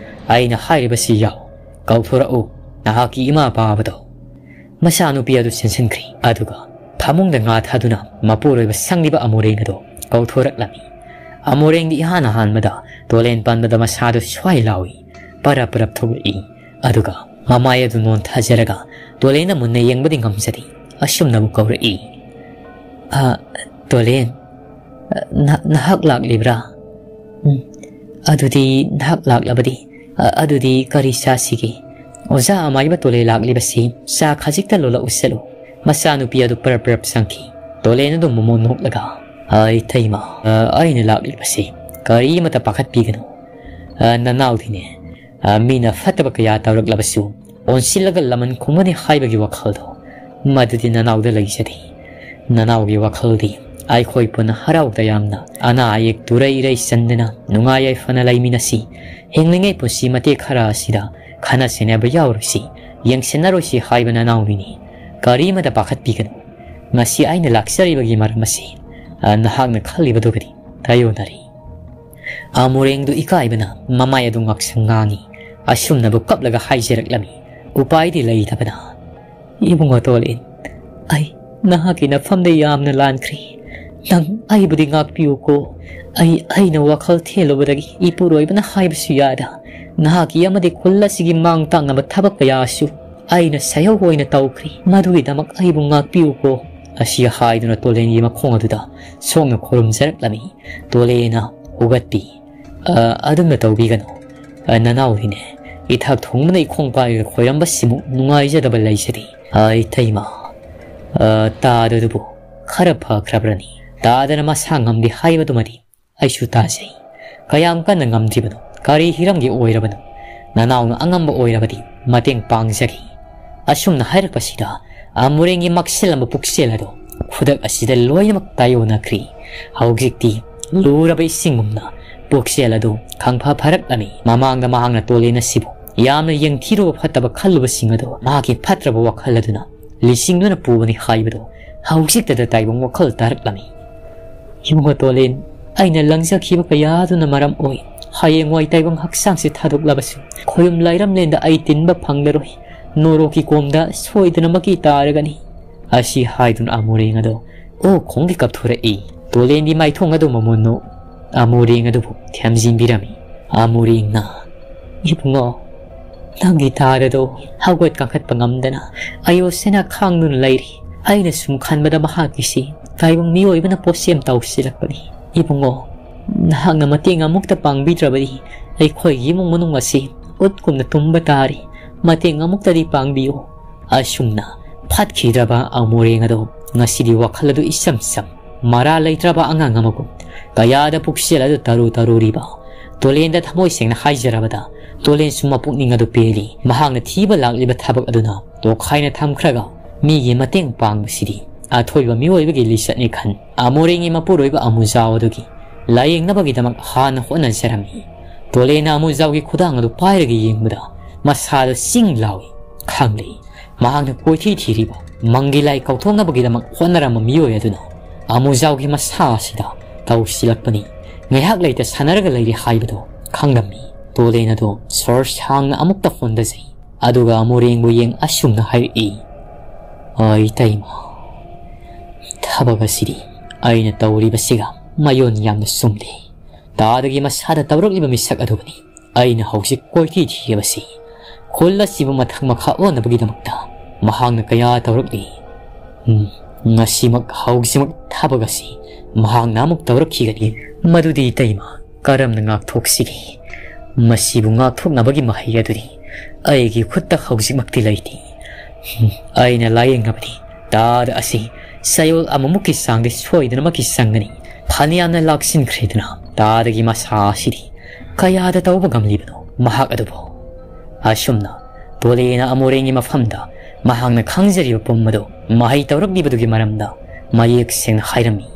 ꯑꯩꯅ ꯍꯥꯏꯔꯤꯕꯁꯤ ꯌꯥꯎ꯫ ꯀꯧꯊꯣꯔꯛꯎ, ꯅꯍꯥꯛꯀꯤ ꯏꯃꯥ ꯄꯥꯕꯗꯣ꯫" ꯃꯆꯥꯅꯨꯄꯤ ꯑꯗꯨ ꯆꯦꯟꯁꯤꯟꯈ꯭ꯔꯤ꯫ ꯑꯗꯨꯒ ꯐꯃꯨꯡꯗ ꯉꯥ ꯊꯥꯗꯨꯅ ꯃꯄꯨꯔꯣꯏꯕ ꯁꯪꯂꯤꯕ ꯑꯃꯣꯔꯦꯡ ꯑꯗꯨ ꯀꯧꯊꯣꯔꯛꯂꯝꯃꯤ꯫ ꯑꯃꯣꯔꯦꯡꯗꯤ ꯏꯍꯥꯟ ꯑꯍꯥꯟꯕꯗ ꯇꯣꯂꯦꯟ ꯄꯥꯟꯕꯗ ꯃꯁꯥꯗꯨ ꯁ꯭ꯋꯥꯏ ꯂꯥꯎꯏ, ꯄꯔꯞ ꯄꯔꯞ ꯊꯣꯛꯂꯛꯏ꯫ ꯑꯗꯨꯒ ꯃꯃꯥꯏ ꯑꯗꯨ ꯅꯣꯟꯊꯖꯔꯒ ꯇꯣꯂꯦꯟꯅ ꯃꯨꯟꯅ ꯌꯦꯡꯕꯗꯤ ꯉꯝꯖꯗꯦ꯫ ꯑꯁꯨꯝꯅꯕꯨ ꯀꯧꯔꯛꯏ, "ꯑ, ꯇꯣꯂꯦꯟ, ꯅ-, ꯅꯍꯥꯛ ꯂꯥꯛꯂꯤꯕ꯭ꯔꯥ? ꯎꯝ, ꯑꯗꯨꯗꯤ ꯅꯍꯥꯛ ꯂꯥꯛꯂꯕꯗꯤ, ꯑ-, ꯑꯗꯨꯗꯤ ꯀꯔꯤ ꯆꯥꯁꯤꯒꯦ? ꯑꯣꯖꯥ ꯑꯃꯥꯏꯕ ꯇꯣꯂꯦ ꯂꯥꯛꯂꯤꯕꯁꯤ ꯆꯥ ꯈꯖꯤꯛꯇ ꯂꯣꯜꯂꯛꯎ ꯆꯠꯂꯨ꯫" ꯃꯆꯥꯅꯨꯄꯤ ꯑꯗꯨ ꯄꯔꯞ ꯄꯔꯞ ꯆꯪꯈꯤ꯫ ꯇꯣꯂꯦꯟ ꯑꯗꯨ ꯃꯃꯣꯟ ꯅꯣꯛꯂꯒ, "ꯑ, ꯏꯇꯩꯃ, ꯑ, ꯑꯩꯅ ꯂꯥꯛꯂꯤꯕꯁꯤ ꯀꯔꯤꯃꯇ ꯄꯥꯈꯠꯄꯤꯒꯅꯨ꯫ ꯑ, ꯅꯅꯥꯎꯗꯤꯅꯦ, ꯑ, ꯃꯤꯅ ꯐꯠꯇꯕ ꯀꯌꯥ ꯇꯧꯔꯛꯂꯕꯁꯨ ꯑꯣꯟꯁꯤꯜꯂꯒ ꯂꯃꯟ ꯈꯨꯝꯒꯅꯤ ꯍꯥꯏꯕꯒꯤ ꯋꯥꯈꯜꯗꯣ, ꯃꯗꯨꯗꯤ ꯅꯅꯥꯎꯗ ꯂꯩꯖꯗꯦ꯫ ꯅꯅꯥꯎꯒꯤ ꯋꯥꯈꯜꯗꯤ ꯑꯩꯈꯣꯏ ꯄꯨꯟꯅ ꯍꯔꯥꯎ ꯇꯌꯥꯝꯅ ꯑꯅꯥ ꯑꯌꯦꯛ ꯇꯨꯔꯩ ꯏꯔꯩ ꯆꯟꯗꯅ ꯅꯨꯡꯉꯥꯏ ꯌꯥꯏꯐꯅ ꯂꯩꯃꯤꯟꯅꯁꯤ꯫ ꯍꯤꯡꯂꯤꯉꯩ ꯄꯨꯟꯁꯤ ꯃꯇꯦꯛ ꯈꯔ ꯑꯁꯤꯗ ꯈꯠꯅ ꯆꯩꯅꯕ ꯌꯥꯎꯔꯣꯏꯁꯤ, ꯌꯦꯡꯁꯤꯟꯅꯔꯣꯏꯁꯤ ꯍꯥꯏꯕ ꯅꯅꯥꯎꯅꯤꯅꯦ꯫ ꯀꯔꯤꯃꯇ ꯄꯥꯈꯠꯄꯤꯒꯅꯨ꯫ ꯉꯁꯤ ꯑꯩꯅ ꯂꯥꯛꯆꯔꯤꯕꯒꯤ ꯃꯔꯝ ꯑꯁꯤ, ꯑ, ꯅꯍꯥꯛꯅ ꯈꯜꯂꯤꯕꯗꯨꯒꯗꯤ ꯇꯥꯏꯌꯣꯟꯅꯔꯤ꯫" ꯑꯃꯨꯔꯦꯡꯗꯨ ꯏꯀꯥꯏꯕꯅ ꯃꯃꯥꯏ ꯑꯗꯨ ꯉꯥꯛꯁꯪ ꯉꯥꯡꯏ꯫ ꯑꯁꯨꯝꯅꯕꯨ ꯀꯞꯂꯒ ꯍꯥꯏꯖꯔꯛꯂꯝꯃꯤ꯫ ꯎꯄꯥꯏꯗꯤ ꯂꯩꯇꯕꯅ, "ꯏꯕꯨꯡꯉꯣ ꯇꯣꯂꯦꯟ, ꯑꯩ ꯅꯍꯥꯛꯀꯤ ꯅꯐꯝꯗ ꯌꯥꯝꯅ ꯂꯥꯟꯈ꯭ꯔꯦ꯫ ꯅꯪ ꯑꯩꯕꯨꯗꯤ ꯉꯥꯛꯄꯤꯌꯨꯀꯣ꯫ ꯑꯩ, ꯑꯩꯅ ꯋꯥꯈꯜ ꯊꯦꯜꯂꯨꯕꯗꯒꯤ ꯏꯄꯨꯔꯣꯏꯕꯅ ꯍꯥꯏꯕꯁꯨ ꯌꯥꯗ ꯅꯍꯥꯛꯀꯤ ꯑꯃꯗꯤ ꯈꯨꯜ ꯑꯁꯤꯒꯤ ꯃꯥꯡ ꯇꯥꯛꯅꯕ ꯊꯕꯛ ꯀꯌꯥꯁꯨ ꯑꯩꯅ ꯁꯥꯏꯍꯧ ꯑꯣꯏꯅ ꯇꯧꯈ꯭ꯔꯦ꯫ ꯃꯗꯨꯒꯤꯗꯃꯛ ꯑꯩꯕꯨ ꯉꯥꯛꯄꯤꯌꯨꯀꯣ"꯫ ꯑꯁꯤ ꯍꯥꯏꯗꯨꯅ ꯇꯣꯂꯦꯟꯒꯤ ꯃꯈꯣꯡ ꯑꯗꯨꯗ ꯁꯣꯛꯅ ꯈꯨꯔꯨꯝꯖꯔꯛꯂꯝꯃꯤ꯫ ꯇꯣꯂꯦꯟꯅ ꯍꯧꯒꯠꯄꯤ꯫ "ꯑ, ꯑꯗꯨꯝꯅ ꯇꯧꯕꯤꯒꯅꯨ꯫ ꯑ, ꯅꯅꯥꯎꯗꯤꯅꯦ, ꯏꯊꯛ ꯊꯣꯡꯕꯅ ꯏꯈꯣꯡ ꯄꯥꯏꯔꯒ ꯈꯣꯏꯔꯝꯕꯁꯤꯃꯨꯛ ꯅꯨꯡꯉꯥꯏꯖꯗꯕ ꯂꯩꯖꯗꯦ꯫ ꯑ, ꯏꯇꯩꯃ, ꯑ, ꯇꯥꯗ ꯑꯗꯨꯕꯨ ꯈꯔ ꯐꯈ꯭ꯔꯕ꯭ꯔꯅꯤ? ꯇꯥꯗꯅ ꯃꯁꯥ ꯉꯝꯗꯦ ꯍꯥꯏꯕꯗꯨꯃꯗꯤ ꯑꯩꯁꯨ ꯇꯥꯖꯩ꯫ ꯀꯌꯥꯝ ꯀꯟꯅ ꯉꯝꯗ꯭ꯔꯤꯕꯅꯣ? ꯀꯔꯤ ꯍꯤꯔꯝꯒꯤ ꯑꯣꯏꯔꯕꯅꯣ? ꯅꯅꯥꯎꯅ ꯑꯉꯝꯕ ꯑꯣꯏꯔꯕꯗꯤ ꯃꯇꯦꯡ ꯄꯥꯡꯖꯒꯦ"꯫ ꯑꯁꯨꯝꯅ ꯍꯥꯏꯔꯛꯄꯁꯤꯗ ꯑꯃꯨꯔꯦꯡꯒꯤ ꯃꯛꯁꯤꯜꯂꯝꯕ ꯄꯨꯛꯆꯦꯜ ꯑꯗꯨ ꯈꯨꯗꯛ ꯑꯁꯤꯗ ꯂꯣꯏꯅꯃꯛ ꯇꯥꯏꯑꯣꯟꯅꯈ꯭ꯔꯤ꯫ ꯍꯧꯖꯤꯛꯇꯤ ꯂꯨꯔꯕ ꯏꯁꯤꯡꯒꯨꯝꯅ ꯄꯨꯛꯆꯦꯜ ꯑꯗꯨ ꯈꯪꯐ ꯐꯔꯛꯂꯝꯃꯤ꯫ ꯃꯃꯥꯡꯗ ꯃꯍꯥꯛꯅ ꯇꯣꯂꯦꯟ ꯑꯁꯤꯕꯨ ꯌꯥꯝꯅ ꯌꯦꯡꯊꯤꯔꯨꯕ ꯐꯠꯇꯕ ꯈꯜꯂꯨꯕꯁꯤꯡ ꯑꯗꯨ ꯃꯍꯥꯛꯀꯤ ꯐꯠꯇ꯭ꯔꯕ ꯋꯥꯈꯜ ꯑꯗꯨꯅ ꯂꯤꯁꯤꯡꯗꯨꯅ ꯄꯨꯕꯅꯤ ꯍꯥꯏꯕꯗꯨ ꯍꯧꯖꯤꯛꯇꯗ ꯇꯥꯏꯕꯪ ꯋꯥꯈꯜ ꯇꯥꯔꯛꯂꯝꯃꯤ꯫ "ꯏꯕꯨꯡꯉꯣ ꯇꯣꯂꯦꯟ, ꯑꯩꯅ ꯂꯪꯖꯈꯤꯕ ꯀꯌꯥ ꯑꯗꯨꯅ ꯃꯔꯝ ꯑꯣꯏ ꯍꯌꯦꯡꯋꯥꯏ ꯇꯥꯏꯕꯪ ꯍꯛꯆꯥꯡꯁꯦ ꯊꯥꯗꯣꯛꯂꯕꯁꯨ ꯈꯣꯌꯨꯝ ꯂꯥꯏꯔꯝꯂꯦꯟꯗ ꯑꯩ ꯇꯤꯟꯕ ꯐꯪꯂꯔꯣꯏ꯫ ꯅꯣꯔꯣꯛꯀꯤ ꯀꯣꯝꯗ ꯁꯣꯏꯗꯅꯃꯛꯀꯤ ꯇꯥꯔꯒꯅꯤ"꯫ ꯑꯁꯤ ꯍꯥꯏꯗꯨꯅ ꯑꯃꯨꯔꯦꯡ ꯑꯗꯣ ꯑꯣ ꯈꯣꯡꯒꯤ ꯀꯞꯊꯣꯔꯛꯏ꯫ ꯇꯣꯂꯦꯟꯗꯤ ꯃꯥꯏꯊꯣꯡ ꯑꯗꯨ ꯃꯃꯨꯟꯅꯨ ꯑꯃꯨꯔꯦꯡ ꯑꯗꯨꯕꯨ ꯊꯦꯝꯖꯤꯟꯕꯤꯔꯝꯃꯤ꯫ ꯑꯃꯨꯔꯦꯡꯅ, "ꯏꯕꯨꯡꯉꯣ, ꯅꯪꯒꯤ ꯇꯥꯗꯗꯣ ꯍꯧꯒꯠ ꯀꯥꯡꯈꯠꯄ ꯉꯝꯗꯅ ꯑꯌꯣꯁꯦꯅ ꯈꯥꯡꯗꯨꯅ ꯂꯩꯔꯤ꯫ ꯑꯩꯅ ꯁꯨꯝ ꯈꯟꯕꯗ ꯃꯍꯥꯛꯀꯤꯁꯤ ꯇꯥꯏꯕꯪ ꯃꯤꯑꯣꯏꯕꯅ ꯄꯣꯠꯁꯦꯝ ꯇꯧꯁꯤꯜꯂꯛꯄꯅꯤ꯫ ꯏꯕꯨꯡꯉꯣ, ꯅꯍꯥꯛꯅ ꯃꯇꯦꯡ ꯑꯃꯨꯛꯇ ꯄꯥꯡꯕꯤꯗ꯭ꯔꯕꯗꯤ ꯑꯩꯈꯣꯏꯒꯤ ꯏꯃꯨꯡ ꯃꯅꯨꯡ ꯑꯁꯤ ꯎꯠꯀꯨꯝꯅ ꯇꯨꯝꯕ ꯇꯥꯔꯤ꯫ ꯃꯇꯦꯡ ꯑꯃꯨꯛꯇꯗꯤ ꯄꯥꯡꯕꯤꯌꯨ"꯫ ꯑꯁꯨꯝꯅ ꯐꯠꯈꯤꯗ꯭ꯔꯕ ꯑꯃꯨꯔꯦꯡ ꯑꯗꯣ ꯉꯁꯤꯗꯤ ꯋꯥꯈꯜ ꯑꯗꯨ ꯏꯆꯝ ꯆꯝ, ꯃꯔꯥ ꯂꯩꯇ꯭ꯔꯕ ꯑꯉꯥꯡ ꯑꯃꯒꯨꯝ ꯀꯌꯥꯗ ꯄꯨꯛꯆꯦꯜ ꯑꯗꯨ ꯇꯔꯨ ꯇꯔꯨꯔꯤꯕ꯫ ꯇꯣꯂꯦꯟꯗ ꯊꯃꯣꯏ ꯁꯦꯡꯅ ꯍꯥꯏꯖꯔꯕꯗ ꯇꯣꯂꯦꯟꯁꯨ ꯃꯄꯨꯛꯅꯤꯡ ꯑꯗꯨ ꯄꯦꯜꯂꯤ꯫ ꯃꯍꯥꯛꯅ ꯊꯤꯕ ꯂꯥꯛꯂꯤꯕ ꯊꯕꯛ ꯑꯗꯨꯅ ꯇꯣꯈꯥꯏꯅ ꯊꯝꯈ꯭ꯔꯒ ꯃꯤꯒꯤ ꯃꯇꯦꯡ ꯄꯥꯡꯕꯁꯤꯗꯤ ꯑꯊꯣꯏꯕ ꯃꯤꯑꯣꯏꯕꯒꯤ ꯂꯤꯆꯠꯅꯤ ꯈꯟ ꯑꯃꯨꯔꯦꯡꯒꯤ ꯃꯄꯨꯔꯣꯏꯕ ꯑꯃꯨꯖꯥꯎ ꯑꯗꯨꯒꯤ ꯂꯥꯌꯦꯡꯅꯕꯒꯤꯗꯃꯛ ꯍꯥꯟꯅ ꯍꯣꯠꯅꯖꯔꯝꯃꯤ꯫ ꯇꯣꯂꯦꯟꯅ ꯑꯃꯨꯖꯥꯎꯒꯤ ꯈꯨꯗꯥꯡ ꯑꯗꯨ ꯄꯥꯏꯔꯒ ꯌꯦꯡꯕꯗ ꯃꯁꯥꯗ ꯆꯤꯡ ꯂꯥꯎꯏ ꯈꯪꯂꯦ꯫ ꯃꯍꯥꯛꯅ ꯀꯣꯏꯊꯤ ꯊꯤꯔꯤꯕ ꯃꯪꯒꯤ ꯂꯥꯏ ꯀꯧꯊꯣꯛꯅꯕꯒꯤꯗꯃꯛ ꯍꯣꯠꯅꯔꯝꯕ ꯃꯤꯑꯣꯏ ꯑꯗꯨꯅ ꯑꯃꯨꯖꯥꯎꯒꯤ ꯃꯁꯥ ꯑꯁꯤꯗ ꯇꯧꯁꯤꯜꯂꯛꯄꯅꯤ꯫ ꯉꯥꯏꯍꯥꯛ ꯂꯩꯇ ꯁꯥꯟꯅꯔꯒ ꯂꯩꯔꯦ ꯍꯥꯏꯕꯗꯣ ꯈꯪꯂꯝꯃꯤ꯫ ꯇꯣꯂꯦꯟ ꯑꯗꯣ ꯁꯣꯔ ꯁꯥꯡꯅ ꯑꯃꯨꯛꯇ ꯍꯣꯟꯊꯖꯩ, ꯑꯗꯨꯒ ꯑꯃꯨꯔꯦꯡꯕꯨ ꯌꯦꯡ ꯑꯁꯨꯝꯅ ꯍꯥꯏꯔꯛꯏ, "ꯑꯩ ꯏꯇꯩꯃ, ꯊꯕꯛ ꯑꯁꯤꯗꯤ ꯑꯩꯅ ꯇꯧꯔꯤꯕꯁꯤꯒ ꯃꯌꯣꯟ ꯌꯥꯝꯅ ꯆꯨꯝꯗꯦ꯫ ꯇꯥꯗꯒꯤ ꯃꯁꯥꯗ ꯇꯧꯔꯛꯂꯤꯕ ꯃꯤꯁꯛ ꯑꯗꯨꯕꯨꯅꯤ ꯑꯩꯅ ꯍꯧꯖꯤꯛ ꯀꯣꯏꯊꯤ ꯊꯤꯔꯤꯕꯁꯤ꯫ ꯈꯨꯜ ꯑꯁꯤꯕꯨ ꯃꯊꯛ ꯃꯈꯥ ꯑꯣꯟꯅꯕꯒꯤꯗꯃꯛꯇ ꯃꯍꯥꯛꯅ ꯀꯌꯥ ꯇꯧꯔꯛꯂꯤ꯫ ꯎꯝ, ꯉꯁꯤꯃꯛ ꯍꯧꯖꯤꯛꯃꯛ ꯊꯕꯛ ꯑꯁꯤ ꯃꯍꯥꯛꯅ ꯑꯃꯨꯛ ꯇꯧꯔꯛꯈꯤꯒꯅꯤ꯫ ꯃꯗꯨꯗꯤ ꯏꯇꯩꯃ, ꯀꯔꯝꯅ ꯉꯥꯛꯊꯣꯛꯁꯤꯒꯦ? ꯃꯁꯤꯕꯨ ꯉꯥꯛꯊꯣꯛꯅꯕꯒꯤ ꯃꯍꯩ ꯑꯗꯨꯗꯤ ꯑꯩꯒꯤ ꯈꯨꯠꯇ ꯍꯧꯖꯤꯛꯃꯛꯇꯤ ꯂꯩꯇꯦ꯫ ꯎꯝ, ꯑꯩꯅ ꯂꯥꯌꯦꯡꯅꯕꯗꯤ ꯇꯥꯗ ꯑꯁꯤ ꯆꯌꯣꯜ ꯑꯃꯃꯨꯛꯀꯤ ꯆꯥꯡꯗꯤ ꯁꯣꯏꯗꯅꯃꯛꯀꯤ ꯆꯪꯒꯅꯤ꯫ ꯐꯅꯌꯥꯝꯅ ꯂꯥꯛꯁꯤꯟꯈ꯭ꯔꯦꯗꯅ, ꯇꯥꯗꯒꯤ ꯃꯁꯥ ꯑꯁꯤꯗꯤ ꯀꯌꯥꯗ ꯇꯧꯕ ꯉꯝꯂꯤꯕꯅꯣ ꯃꯍꯥꯛ ꯑꯗꯨꯕꯨ?" ꯑꯁꯨꯝꯅ ꯇꯣꯂꯦꯅ ꯑꯃꯣꯔꯦꯡꯒꯤ ꯃꯐꯝꯗ ꯃꯍꯥꯛꯅ ꯈꯪꯖꯔꯤꯕ ꯄꯨꯝ ꯑꯗꯨ ꯃꯍꯩ ꯇꯧꯔꯛꯂꯤꯕꯗꯨꯒꯤ ꯃꯔꯝꯗ ꯃꯌꯦꯛ ꯁꯦꯡꯅ ꯍꯥꯏꯔꯝꯃꯤ꯫